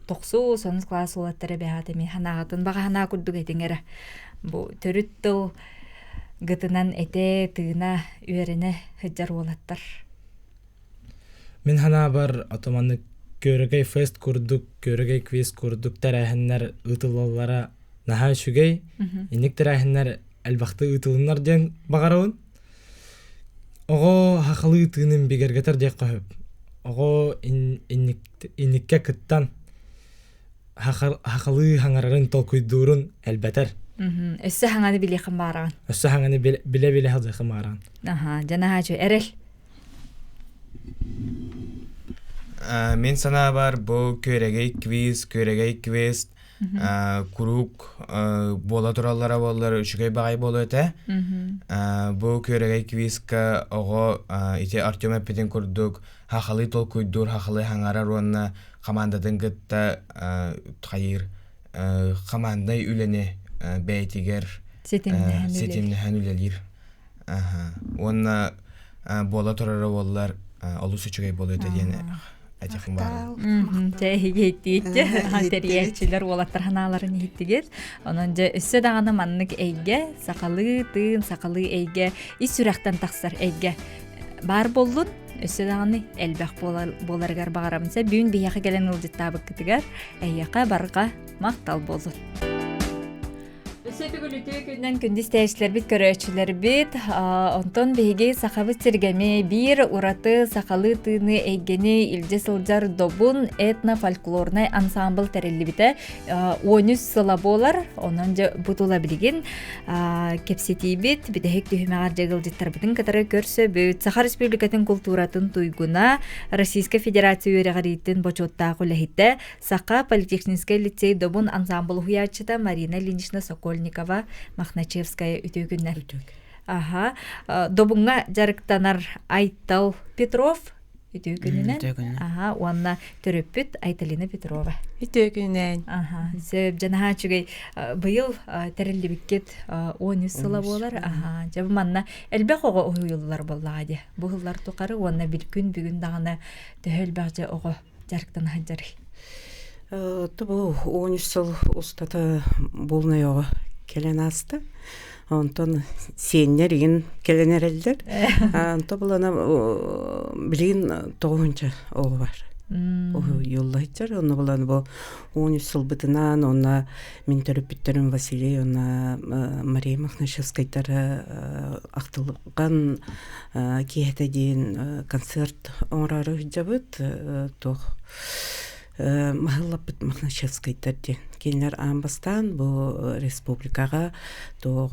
тохсу сонус класс уолаттара бэҕэт эмиэ санааҕытын баҕа санаа курдук этиҥ эрэ. Бу төрүт тыл гытынан этэ, тыына, үөрэнэ сылдьар уолаттар. Мин санаабар, отоманнык Күөрэгэй фест курдук, Күөрэгэй квиз курдук тэрээһиннэр ыытыллаллара наһаа үчүгэй. Инник тэрээһиннэр элбэхтик ыытылыннар диэн баҕарабын. Оҕо сахалыы тыынын бигэргэтэр диэххэ сөп. Оҕо инниккэ кыттан сахалыы хаҥарарын толкуйдуурун элбэтэр. Өссө хаҥаны билиэххин баараҕын. Өссө хаҥаны билэ-билэ сылдьыаххын баараҕын. Аха, дьэ наһаа үчүгэй. Эрэл. Мин санаабар бу күөрэгэй квиз, күөрэгэй квест куруук буола тураллара буоллар үчүгэй баҕайы буолуо этэ. Бу күөрэгэй квизка оҕо ити Артем эппитин курдук хахалыы толкуйдуур, хахалыы хаҥарар уонна хамаандатын кытта хайыыр хамаанднай үлэни бэйэтигэр ситимнэһэн үлэлиир. Уонна буола турара буоллар олус үчүгэй буолуо этэ диэн этиэхпин баҕарабын. Дьэ эһиги иһиттигит тэрийээччилэр уолаттар санааларын иһиттигит. Онон дьэ өссө даҕаны маннык эйгэ, сахалыы тыын, сахалыы эйгэ ис сүрэхтэн тахсар эйгэ баар буоллун. Өссө даҕаны элбэх буоларыгар баҕарабын. Сэ бүгүн биһиэхэ кэлэн ыалдьыттаабыккытыгар эһиэхэ барҕа махтал буоллун. Өссө төгүл үтүө күнүнэн күндү истээччилэрбит, көрөөччүлэрбит. Онтон биһиги Сахабыт сиргэми биир ураты сахалыы тыыны эйгэни илдьэ сылдьар Добун этно-фольклорнай ансамбл тэриллибитэ 13 сыла буолар. Онон дьэ бу тула билигин кэпсэтиибит бүтэһик түһүмэҕэр дьыгылдьыттарбытын кытары көрсөбүт. Саха Республикатын култууратын туйгуна, Российскай Федерация үөрэҕириитин бочуоттаах үлэһитэ, Саха политехническай лицей Добун ансамбл уһуйааччыта Марина Ильинична Сокольникова Мохначевская үтүө күннэр. Аха. Добуҥҥа дьарыктанар Айтал Петров үтүө күнүнэн. Аха. Уонна төрөппүт Айталина Петрова. Үтүө күнүнэн. Аха. Сөп жанаһаа үчүгэй. Быйыл тэриллибиккит 13 сыла буолар. Аха. Дьэ бу манна элбэх оҕо уһуйуллар буоллаҕа дии. Бу сыллар тухары уонна бир күн бүгүн даҕаны төһө элбэх дьэ оҕо дьарыктана сылдьарый? Бу 13 сыл устата буолунай оҕо кэлэн ааста. Онтон сиэннэр игин кэлэн эрэллэр. Онто булана билигин тоҕуһунча оҕо бар. Уһуйуллаһыччар. Онно булан бу 13 сылбытынан онно мин төрөппүттэрим Василий уонна Мария Мохначевскайдара ахтылҕан киэһэтэ диэн концерт оҥороору сылдьабыт туох маһыллаппыт Мохначевскайдар диэн кинилэр аан бастаан бу республикаҕа туох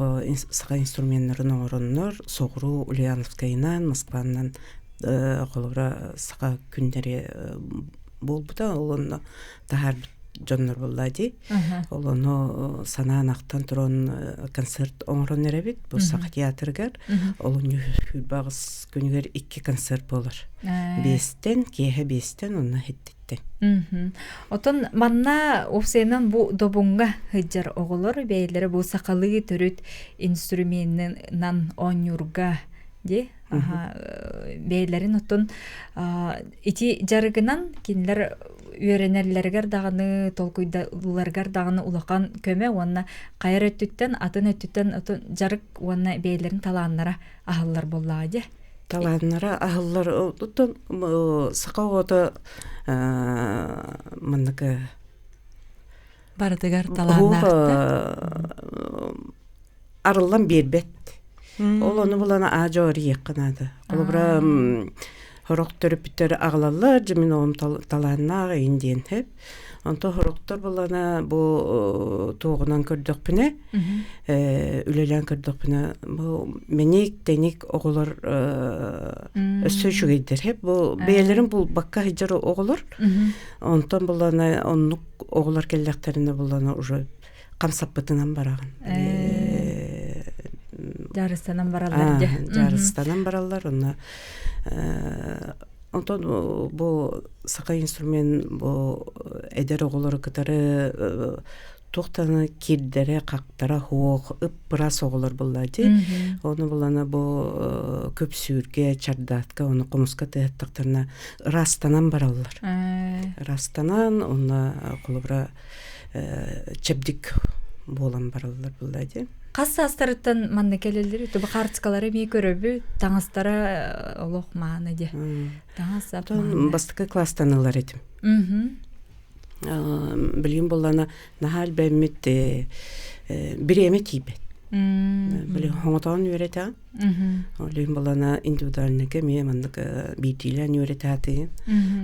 саха инструменнарын оҥороннор соҕуруу Ульяновскайынан Москванан холобура саха күннэри буолбута ол онно таһаарбыт дьоннор буолла дии. Ол ону санаан ахтан туран концерт оҥорон эрэбит бу Саха театрыгар. Олунньу сүүрбэ күнүгэр икки концерт буолар. Биэстэн, киэһэ биэстэн, онно иһиттиттэн. Отон манна уопсайынан бу добуҥҥа сылдьар оҕолор бэйэлэрэ бу сахалыы төрүт инструменынан оонньуурга дии бэйэлэрин оттон ити дьарыгынан кинилэр үөрэнэллэригэр даҕаны толкуйдууларыгар даҕаны улахан көмө уонна хайар өттүттэн атын өттүттэн отун дьарык уонна бэйэлэрин талааннара аһыллар буоллаҕа дии талааннара аһыллар оттон саха оҕото маннык барытыгар талааннаахтар арыллан биэрбэт. Ол ону булан аа-дьуо эрийиэххэ наада. Холобура, Хорох төрөппүттэр аҕалаллар, дьэ мин оҕом талааннаах эйин диэн хэп. Онто хорохтор булана бу туоҕунан көрдөхпүнэ, үлэлээн көрдөхпүнэ, бу мэник тэник оҕолор өссө үчүгэйдэр хэп. Бу бэйэлэрин булбакка сылдьар оҕолор. Онтон булана оннук оҕолор кэллэхтэринэ булана уже хамсаппытынан бараҕын. Дьаарыстанан бараллар дьэ. Дьаарыстанан бараллар. Онно онтон бу саха инструмент бу эдэр оҕолору кытары туохтаны кирдэрэ, хактара хуох, ыппырас оҕолор булла дии. Ону булана бу көпсүүргэ, чардаатка, ону хомуска тыһаттахтарына ырастанан бараллар. Ырастанан, онно холобура чэбдик буолан бараллар булла дии. Хас саастарыттан манна кэлэллэр туба хаартыскалары эмиэ көрөбүт, таҥастара олох мааны дии. Таҥас сап мааны. Бастакы класстан ылар этим. Билигин буллана наһаа элбэммит бириэмэ тиийбэт. Били хоҥотоон үөрэтэ. Олин булана индивидуальныйга эмиэ маннык биирдиилээн үөрэтаатыгын.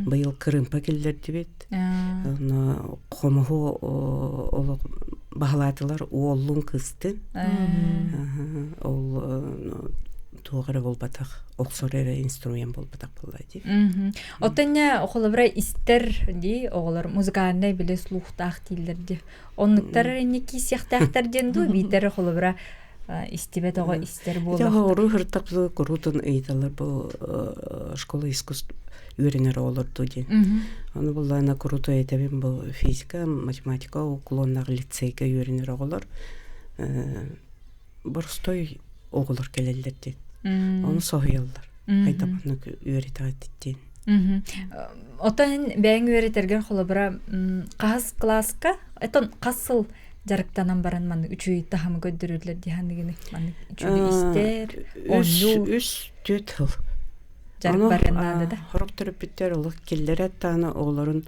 Быйыл кырыымпа киллэрдибит. Онно хомуһу олох баһылаатылар уоллун кыстын. Ол туох эрэ буолбатах, охсор эрэ инструмент буолбатах буолла дии. Оттон холобура истэр дии оҕолор музыкальнай били слухтаах дииллэр дии. Оннуктар инне киисиэхтээхтэр диэн дуу биитэр холобура истибэт оҕо истэр буолуохтар. Оҕору хыртап куруутун ыйыталлар бу школа искусств үөрэнэр оҕолор дуу диэн. Ону буллаана курууту этэбин бу физика, математика уклоннаах лицейгэ үөрэнэр оҕолор боростой оҕолор кэлэллэр диэн. Ону соһуйаллар. Хайдах оннук үөрэтэҕит диэн. Оттон бэйэҥ үөрэтэргэр холобура хаһыс кылааска, этон хас сыл дьарыктанан баран маннык үчүгэй таһымы көрдөрөллөр дии саныгыный? Маннык үчүгэй истэр, оонньуур. Үс, түөрт сыл. Дьарык барыан наада да. Хорох төрөппүттэр олох киллэрэ аттаана оҕолорун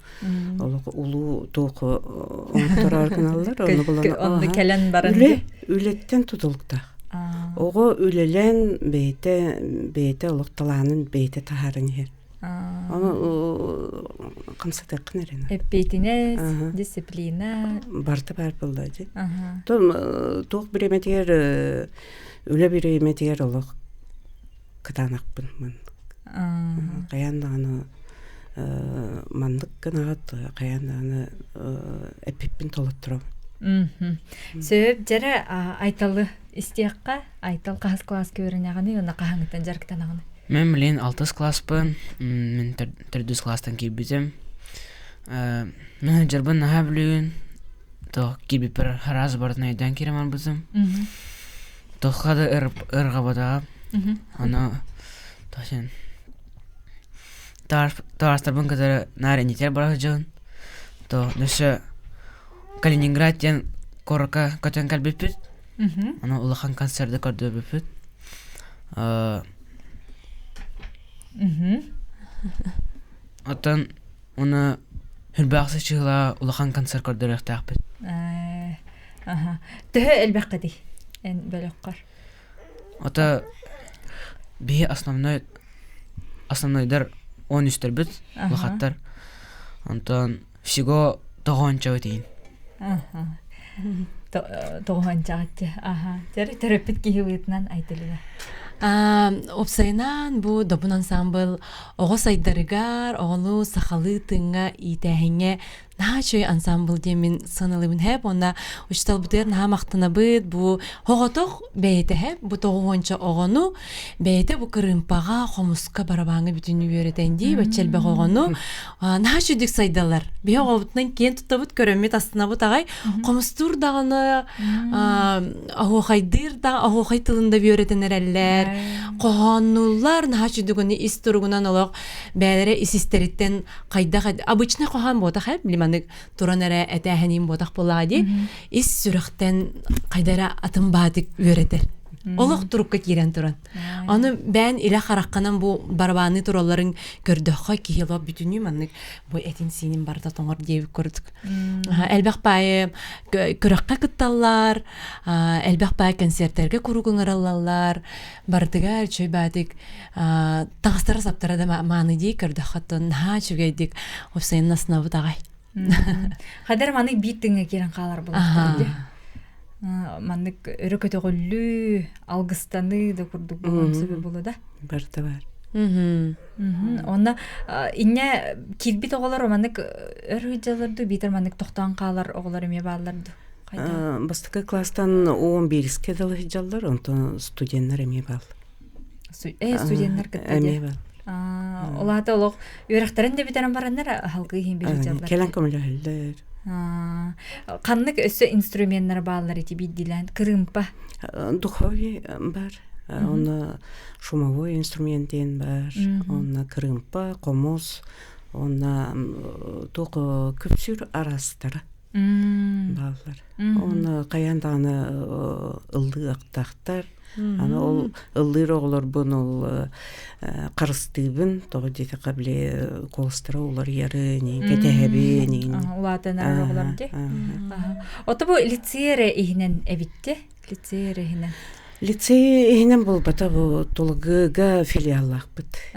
олох улуу туох оҥоттороор гыналлар. Онно кэлэн баран. Үлэ, үлэттэн тутулуктаах. Оҕо үлэлээн бэйэтэ бэйэтэ олох талаанын бэйэтэ таһааран иһэр. Ону хамсатыаххын эрэ Эппиэтинэс, дисциплина. Барыта баар буолла дии. Туох бириэмэтигэр үлэ бириэмэтигэр олох кытаанахпын маннык. Хайаан даҕаны маннык гынаҕыт, хайаан даҕаны эппиппин толотторобун. Сөп дьэрэ Айталы истиэххэ Айтал хаһыс кылааска үөрэнэҕиний уонна хаһааҥҥыттан дьарыктанаҕыный? Мен билигин алтыс класспын, мин төрдүс класстан киирбитим. Мен дьарбын наһаа билигин то киирбиппэр араас барытын өйдөөн киирэн барбытым. Туохха да ырҕабатаҕым. Ону тосен таастарбын кытары наар иннитер бара сылдьабын. То өссө Калининград диэн куоракка көтөн кэлбиппит. Аны улахан концерды көрдөрбүппүт. Оттон уну Хүрбээхси чыһыла улахан концерт көрдөрүөхтээхпит. Төһө элбэххитий эн бөлөххөр? Ото биһи основной основнойдар он үстэрбит улахаттар. Онтон всего тоҕоончо тиин. Тоҕоончаҕатчы. Аха. Төрөппүт киһи быытынан айтылыга. Уопсайынан бу Добун ансамбл оҕо сайдарыгар, оҕону сахалыы тыыҥҥа иитээһиҥҥэ наһаа үчүгэй ансамбл диэммин сыаналыыбын һэп уонна учууталбытыгар наһаа махтанабыт бу оҕотох бэйэтэ һэп бу тоҕуһуонча оҕону бэйэтэ бу кырыымпаҕа хомуска барабааҥҥа бүтүннүү үөрэтэн дии бачча элбэх оҕону наһаа үчүгдүк сайдаллар биһи оҕобутунан киэн туттабыт көрөммүт астынабыт аҕай хомустуур даҕаны оһуохайдыыр да оһуохай тылын да үөрэтэн эрэллэр хоһооннуллар наһаа үчүгдүк ис туругунан олох бэйэлэрэ ис истэриттэн хайдах обычный хоһоон буотах ээ били маннык туран эрэ этээһэниим буотах буоллаҕа дии ис сүрэхтэн хайда эрэ атын баатык үөрэтэр. Олох турукка киирэн туран. Аны бээн илэ харахханан бу барабааны туралларын көрдөххө киһи лоп бүтүнүү маннык бу этин сиинин барыта тоҥор диэбит курдук. Элбэх баайы көрөххө кытталлар, элбэх баай концерттерге куруук ыҥыраллаллар, барытыгар үчүгэй баатык таҥастара саптара да мааны дии көрдөххөттөн наһаа үчүгэйдик уопсайынан аснабыт аҕай. Хадар маннык биир тыҥа киирэн хаалар буолуохтар дии. Маннык өрө көтөҕүллүү, алгыстаныы да курдук буолуон сөбө буолуо да. Барыта бар. Онно инньэ киирбит оҕолор маннык өр сылдьаллар дуу, биитэр маннык тохтоон хаалар оҕолор эмиэ бааллар дуу? Бастакы класстан 11-ке дылы сылдьаллар, онтон студеннар эмиэ бааллар. Студеннар кытта Эмиэ бааллар. Ол аата олох үөрэхтэрин да бүтэрэн бараннар аһалгыы иһин биир сылдьаллар. Кэлэн көмөлөһөллөр. Ханнык өссө инструменнар бааллар ити биирдиилээн? Кырыымпа. Духовой бар. Онно шумовой инструмент диэн бар. Онно кырыымпа, хомус, онно туох күпсүр араастара бааллар. Онно хайаан даҕаны ыллыахтаахтар. Аны ол ыллыыр оҕолорбун ол харыстыыбын, тоҕо диэтэххэ били куоластара уларыйары, кэтэһэбин. Улаатан эрэр оҕолор дии. Ото бу лицей эрэ иһинэн эбитти? Лицей эрэ иһинэн. Лицей иһинэн буолбата бу Тулагыга филиаллаахпыт.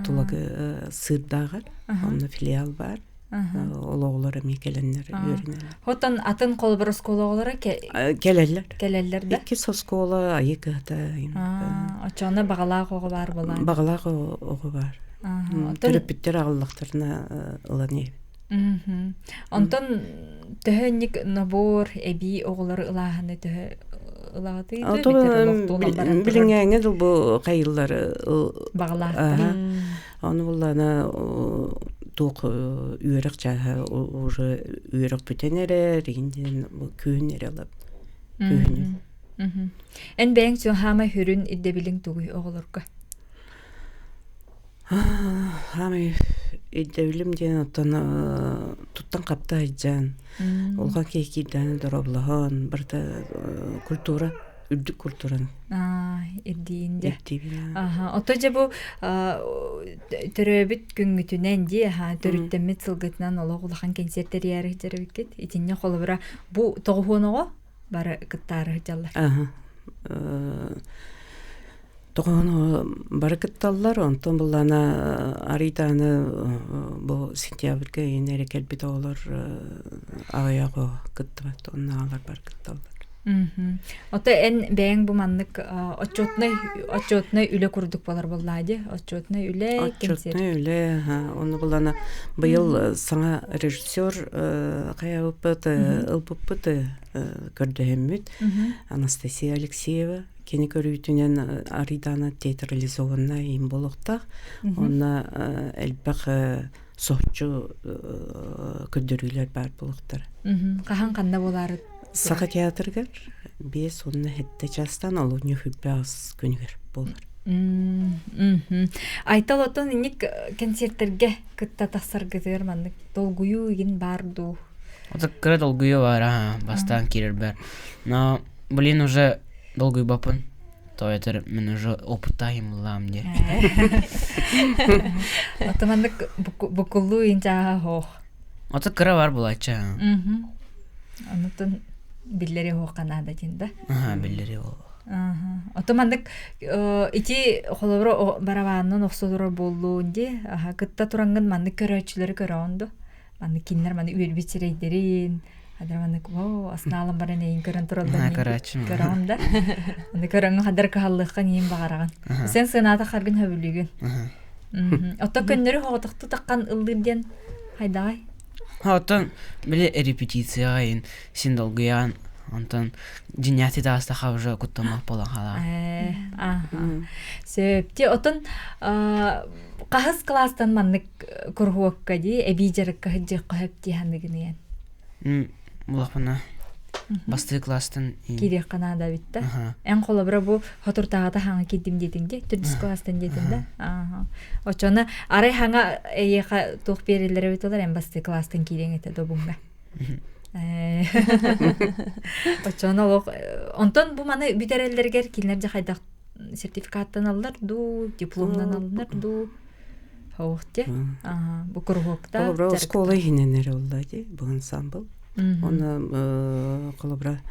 Тулагы Сыырдааҕар онно филиал баар. Ол оҕолор эмиэ кэлэннэр үөрэнэллэр. Хотон атын холобур оскуола оҕолоро кэлэллэр. Кэлэллэр да? Иккис оскуола айыы кыһата. Оччоҕуна баҕалаах оҕо баар буолаан. Баҕалаах оҕо баар. Төрөппүттэр аҕаллахтарына ылан иһэбит. Онтон төһө инник набор эбии оҕолору ылааһыны төһө ылаҕытый Билиҥҥээҥҥэ дыл бу хайыллар баҕалаахтар. Ону буллаана туох үөрэх чааһа уже үөрэх бүтэн эрэр, иҥин күһүн эрэ ылабыт. Күһүнү. Эн бэйэҥ хаамай хүрүн ирдэбилиҥ тугуй оҕолорго? Хаамай ирдэбилим диэн оттон туттан хапта сылдьан, улахан киһи киирдэҕинэ дорооболоһон, барыта культура, үрдүк культураны ирдиин дьэ. Аха, ото дьэ бу төрөөбүт күҥҥүтүнэн дии, аха, төрүттэммит сылгытынан олох улахан кэнсиэр тэрийээри сылдьар эбиккит. Итиннэ холобура бу тоҕуһуон оҕо бары кыттаары сылдьаллар. Аха. Тоҕоно бары кытталлар, онтон буллаана арыйдааны бу сентябрьга иһин эрэ кэлбит оҕолор аҕыйах оҕо кыттыбат, оннааҕылар бары кытталлар. Ото эн бэйэҥ бу маннык отчетнай отчетнай үлэ курдук болар буоллаа дии отчетнай үлэ отчетнай үлэ ону буллаана быйыл саҥа режиссер хайабыппыт ылбыппыт көрдөһөммүт Анастасия Алексеева Кини көрүүтүнэн Арыйдаана театрализованнай им буолуохтаах. Онно элбэх соһуччу көрдөрүүлэр баар буолуохтара. Хаһан ханна буолаары? Саха театрыгар 5 уонна 7 чаастан олунньу 28 күнүгэр буолар. Айтал оттон инник концерттерге кытта тахсаргытыгар маннык долгуйуу игин баар дуу? Вот кыра долгуйуу баар, аха, бастаан киирэрбэр. Но, блин, уже долгуйбаппын. То это мен уже опыттаахым буллаам дии. Ото маннык букуллуу инчааха хоох. Ото кыра бар булааччы. Онутун биллери хоохха наада дин да. Аха, биллери ол. Ото маннык ити холобура барабааннан охсолоро буоллуун ди кытта турангын маннык көрөөччүлэри көрөҕүн ду маннык кинилэр маны үөрбүт сирэйдэрин хадыр маннык оо аснаалан баран эйин көрөн тураллар көрөҕүн да аны көрөҥҥө хадыр кыһаллыаххын иин баҕараҕын сен сыанаата харгын хөбүлүүгүн Отто көннөрү хоҕотохту таххан ыллыыр диэн хайдаҕай Оттон били репетицияҕа ин син долгуйаҕын онтон дьиҥнээхтик таҕыстахха уже куттаммат буолан хаалаҕын. Сөп. Ти отон хаһыс кылаастан маннык куруһуокка дии эбии дьарыкка сылдьыахха сөп дии саныгыныйан? Улахпына бастыы класстан киириэххэ наада эбит да. Эн холобура бу хотуртааҕыта хаҥа киирдим диэтиҥ дии, төрдүс класстан диэтиҥ да. Оччону арай хаҥа эйиэхэ туох биэрэллэр эбит олор эн бастыы класстан киириэҥ этэ добуҥҥа. Оччоҕуна олох онтон бу маны бүтэрэллэригэр кинилэр дьэ хайдах сертификаттаналлар дуу, дипломнаналлар дуу? Хоох дьэ. Бу куруһуокта. Холобура, оскуола иһинэн эрэ олла ди, бу ансамбл. Оны холобура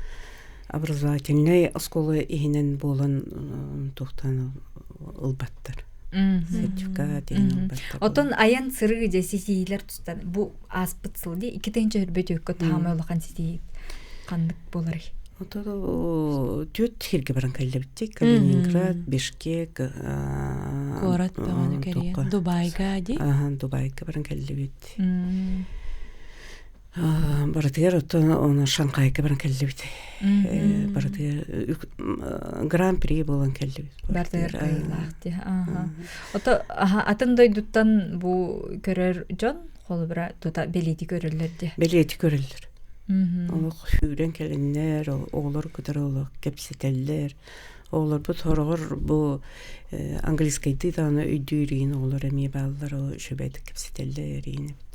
образовательнай оскуола иһинэн буолан туохтан ылбаттар. Сертификат иһин ылбаттар. Отон айан сырыы дьэ ситиилэр тустан бу ааспыт сыл дии 2 өрбөт таамай улахан ситии ханнык буоларый? Ото түөт сиргэ баран кэллэбиттик Калининград, Бишкек, Куорат бөҕөнү кэрийэн Дубайга дии. Дубайга баран кэллибит. Барытыгар оттон оны Шанхайга баран кэллибит. Барытыгар Гран-при буолан кэллибит. Барытыгар кыайыылаах дии. Ото атын дойдуттан бу көрөр дьон холобура тута бэлиэти көрөллөр дии. Бэлиэти көрөллөр. Олох сүүрэн кэлиннэр, оҕолор кытары олох кэпсэтэллэр. Оҕолорбут сороҕор бу английскайдыы даҕаны өйдүүр иин оҕолор эмиэ бааллар, ол үчүгэйдик кэпсэтэллэр иин эбит.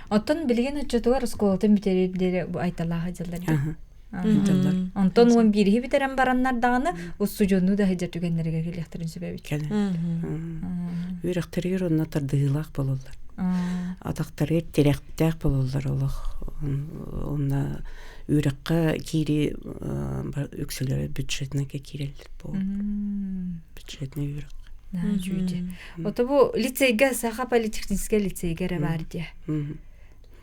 Оттон билигин оччотугар оскуолатын бүтэрэр диэри бу айталааһы дьыллар дии. Онтон уон биириһи бүтэрэн бараннар даҕаны устудьуоннуу да сылдьар түгэннэригэр кэлиэхтэрин сөбөбүт. Кэлэн. Үөрэхтэригэр онно тардыһыылаах буолаллар. Атахтарыгар тирэхтээх буолаллар олох. Онно үөрэххэ киири үксүлэрэ бюджетнайга киирэллэр бу. Бюджетный үөрэх. Дьүүдэ. Ото бу лицейгэ Саха политехническэй лицейгэ эрэ баар дии.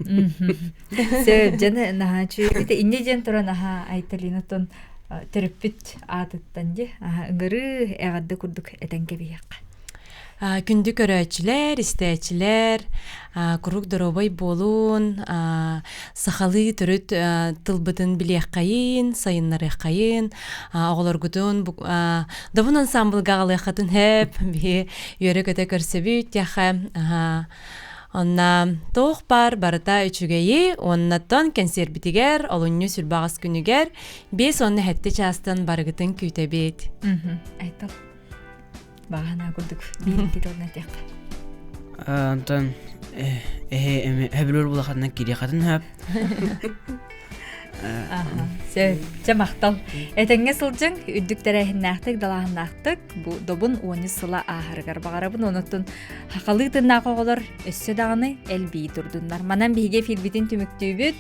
Сөп, дьэне наһаа үчүгэй. Инньэ диэн туран аһаа Айталинаттан төрөппүт аатыттан дии ыҥырыы эҕэрдэ курдук этэн кэбиһиэххэ. Күндү көрөөччүлэр, истээччилэр, куруук доруобай буолун, сахалыы төрүт тылбытын билиэххэйин, сайыннарыаххайын, оҕолоргутун Добун ансамблга аҕалыаххытын сөп, биһи үөрэ-көтө көрсөбүт диэххэ. Онна туох баар барыта үчүгэйи уоннаттан кэнсиэрбитигэр олунньу сүрбаҕас күнүгэр 57 чаастан барыгытын күүтэбит. Айтал. Баҕана курдук биир икки тылынан этиэххэ. Онтон эһэ эһэбилэр улаханынан кириэхэтин хөп. Сөп, чэ махтал. Этэҥҥэ сылдьыҥ, үрдүк тэрээһиннээхтик, далааһыннаахтык бу добун уонус сыла ааһарыгар баҕарабын. Онуттун хахалыы тыннаах оҕолор өссө даҕаны элбии турдуннар. Манан биһиги эфирбитин түмүктүүбүт.